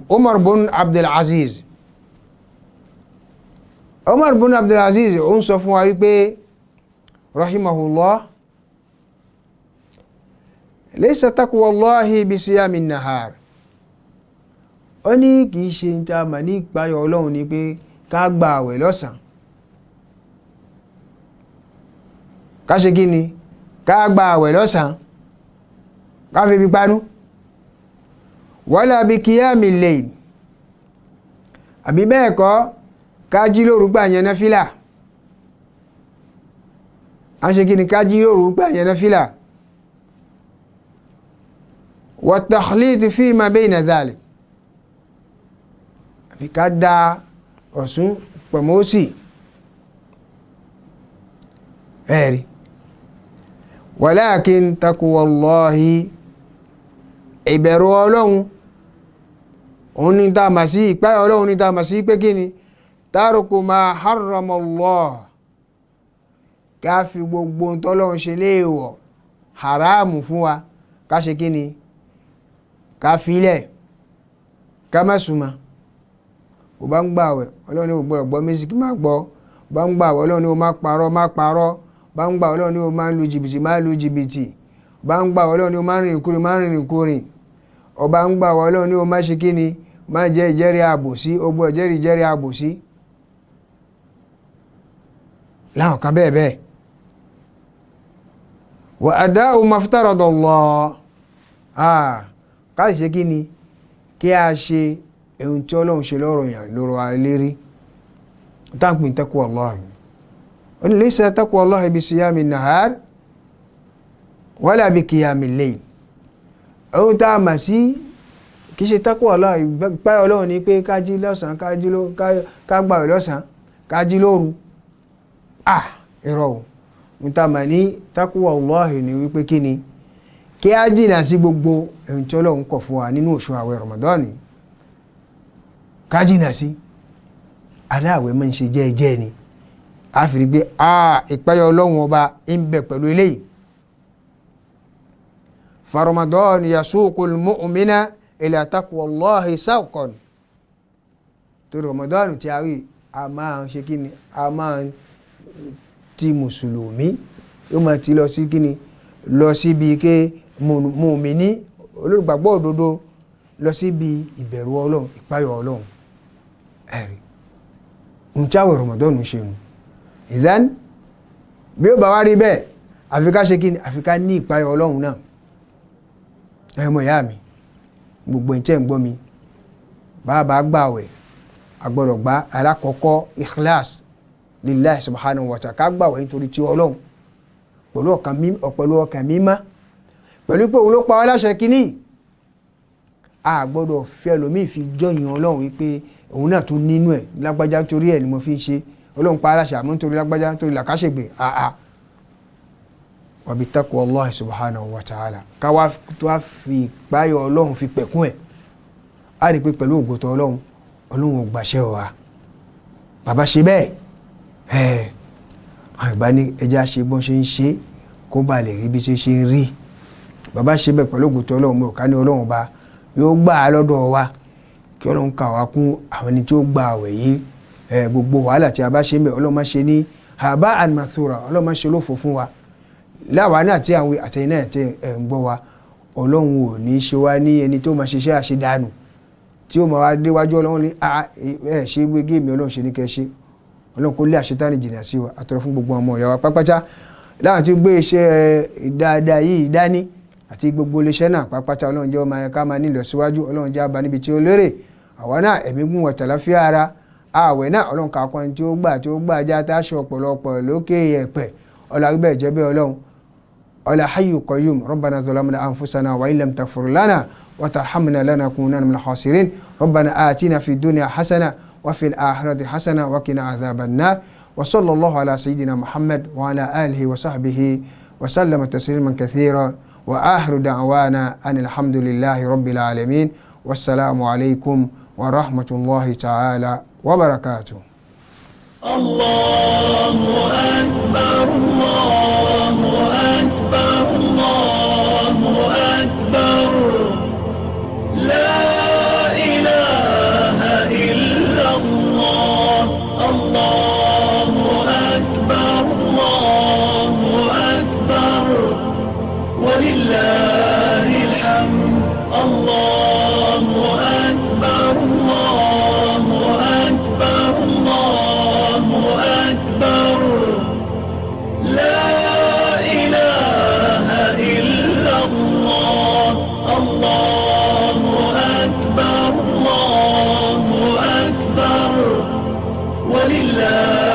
Umar bun Abdulaziz, Umar bun Abdulaziz ó ń sọ fún wa wípé rahimahullah, laysa taqwallahi bisiyami nahar. Ó ní kì í ṣe ta mà ní ìpayọ̀ Ọlọ́run ni pé ká gba àwẹ̀ lọ́sàn, ká ṣe kí ni, ká gba àwẹ̀ lọ́sàn, ká fi fi panú, wala bi qiyami layl, àbí bẹ́ẹ̀ kọ́ ká jí lóru gbà yẹn náfìlà. A ṣe kí ni, ká jí lóru gbà yẹn náfìlà. Wa takhlit fima bayna dhalik, àbí ká da ọ̀sùn pọ̀mọ́sì ẹ̀rí. Walakin taqwallahi, ìbẹ̀rù Ọlọ́run òun ní tá a mà sí, ìpáyà Ọlọ́run ní tá a mà sí pé kí ni Tarku ma harrama Allah, ká fi gbogbo ohun tọ́lọ́run ṣe léèwọ̀ haramu fún wa, ká ṣe kí ni, ká filẹ̀, ká má súnmọ́. Ò bá ń gbààwẹ̀, Ọlọ́run ní o gbọ́dọ̀ gbọ́ mísíkì, má gbọ́. Bá ń gbààwẹ̀, Ọlọ́run ní o má parọ́, má parọ́. Bá ń gbààwẹ̀, Ọlọ́run ní o má lu jìbìtì, má lu jìbìtì. Bá ń gbààwẹ̀, Ọlọ́run ní o má rìnrìn kúrìn, má rìnrìn kúrìn. Ọba ń gbààwẹ̀, Ọlọ́run ní o má ṣe kí ni, má jẹ́ ìjẹ́rìí àbòsí, o gbọ́dọ̀ jẹ́rìí ìjẹ́rìí àbòsí. Láwọn kan bẹ́ẹ̀ bẹ́ẹ̀. Wa ada'u maftarada Allah, ká sì ṣe kí ni, kí a ṣe ohun tí Ọlọ́run ṣe lọ́rọ̀ yàn lọ́rọ̀ alérí. Táǹpì taqwa Allah. Ó ní laysa taqwa Allah bi siyami nahar wala bi qiyami layl. Ohun tá a mà sí kì í ṣe taqwa Allah, ìpáyà Ọlọ́run ni pé ká jí lọ́sàn-án, ká jí ká gbààwẹ̀ lọ́sàn-án, ká jí lóru. Irọ́ o. Ohun tá a mà ní taqwa Allah ni wípé kí ni, kí á jìnnà sí gbogbo ohun tí Ọlọ́run kọ̀ fún wa nínú oṣù àwẹ̀ Ramadan, ká jìnnà sí. Aláàwẹ̀ máa ń ṣe jẹ́ẹ́jẹ́ ni. A fi rí pé ìpáyà Ọlọ́run ọba ń bẹ pẹ̀lú eléyìí. Fa Ramadan yasuqul mu'mina ila taqwa Allahi sawqan. Torí Ramadan tí a rí, a máa ń ṣe kí ni, a máa ń ti mùsùlùmí, yóò máa ti lọ sí kí ni, lọ síbi ké mùmíní olùgbàgbọ́ òdodo, lọ síbi ìbẹ̀rù Ọlọ́run, ìpáyà Ọlọ́run. Ẹ̀rí ohun tí àwẹ̀ Ramadan ṣe nù. Ìdán bí ó bá wá rí bẹ́ẹ̀, àfi ká ṣe kí ni, àfi ká ní ìpáyà Ọlọ́run náà. Ẹ mọ̀ ìyá mi, gbogbo ẹ̀ tẹ́ ń gbọ́ mi, bàbá gbàwẹ̀, a gbọ́dọ̀ gba alákọ̀ọ́kọ́ ikhlas lillahi subhanahu wa ta'ala, ká gbàwẹ̀ nítorí ti Ọlọ́run pẹ̀lú ọkàn mímọ́, pẹ̀lú pé òun ló pa wá láṣẹ kínní. A gbọ́dọ̀ fẹ́ ẹlòmíì fi jọyìn Ọlọ́run wípé òun náà tún nínú ẹ̀ lágbájá, nítorí ẹ̀ ni mo fi ń ṣe, Ọlọ́run pa á láṣẹ, àmọ́ nítorí lágbájá, nítorí làkàṣègbè. Àà wa bi taqwa Allah subhanahu wa ta'ala, ká wá tó wá fi ìpáyọ̀ Ọlọ́run fi pẹ̀kún ẹ̀. Á rí i pé pẹ̀lú ògbótọ́ Ọlọ́run, Ọlọ́run ò gbàṣẹ́ wa. Bàbá ṣe bẹ́ẹ̀, ẹ̀ àwọn ìbá ní ẹja ṣe bọ́n ṣe ń ṣe kó ba lè rí bí ṣe ṣe ń rí. Bàbá ṣe bẹ́ẹ̀ pẹ̀lú ògbótọ́ Ọlọ́run, mo rò ká ní Ọlọ́run bá yóò gbà á lọ́dọ̀ wa, kí Ọlọ́run kà wá kún àwọn ẹni tí ó gba àwẹ̀ yìí. Gbogbo wàhálà tí a bá ṣe ń bẹ̀, Ọlọ́run má ṣe ní haba and mathura, Ọlọ́run má ṣe lófo fún wa. Láwa náà tí àwọn àtẹ̀yìn náà tẹ ẹ̀ ń gbọ́ wa, Ọlọ́run ò ní ṣe wá ní ẹni tó máa ṣiṣẹ́ àṣedànù tí ó máa wá déwájú Ọlọ́run ní ẹ ṣe gbégé mi, Ọlọ́run ṣe ní kẹ́ ṣe. Ọlọ́run kó lé àṣetánì jìnnà sí wa. Àtọ̀rọ̀ fún gbogbo ọmọ ìyá wa pápátá láwọn tí gbé iṣẹ́ dáadáa yìí dání àti gbogbo iléeṣẹ́ náà pápátá, Ọlọ́run jẹ́ ọmọ ẹ̀ka máa nílò síwájú, Ọlọ́run jẹ́ abá níbi tí ó lérè. Àwa náà ẹ̀mí gùn wọ̀ tàlàfíà ara ààwẹ̀ náà, Ọlọ́run kà kọ́ ẹni tí ó gbà tí ó gbà já tá a ṣe ọ̀pọ̀lọpọ̀ lókè ẹ̀pẹ̀. Ọlá wíbẹ̀ jẹ́ bẹ́ẹ̀ Ọlọ́run. Ọlá hayyu qayyum. Rabbana zalamna anfusana wa in lam taghfir lana wa tarhamna lanakunanna minal khasirin. Rabbana atina fid dunya hasana wa fil akhirati hasana wa qina adhaban nar. Wa sallallahu ala sayyidina Muhammad wa ala alihi wa sahbihi wa sallama tasliman kathira. Wa akhiru da'wana anil hamdulillahi rabbil alamin. Wassalamu alaykum wa rahmatullahi ta'ala wa barakatuh. Allahu akbar, Allahu akbar, Allahu akbar. La ilaha illa Allah. Allahu akbar, Allahu akbar. Walillahi alhamd. Allahu akbar, Allahu akbar, Allahu akbar. La ilaha illa Allah. Allahu akbar, Allahu akbar. Walillahi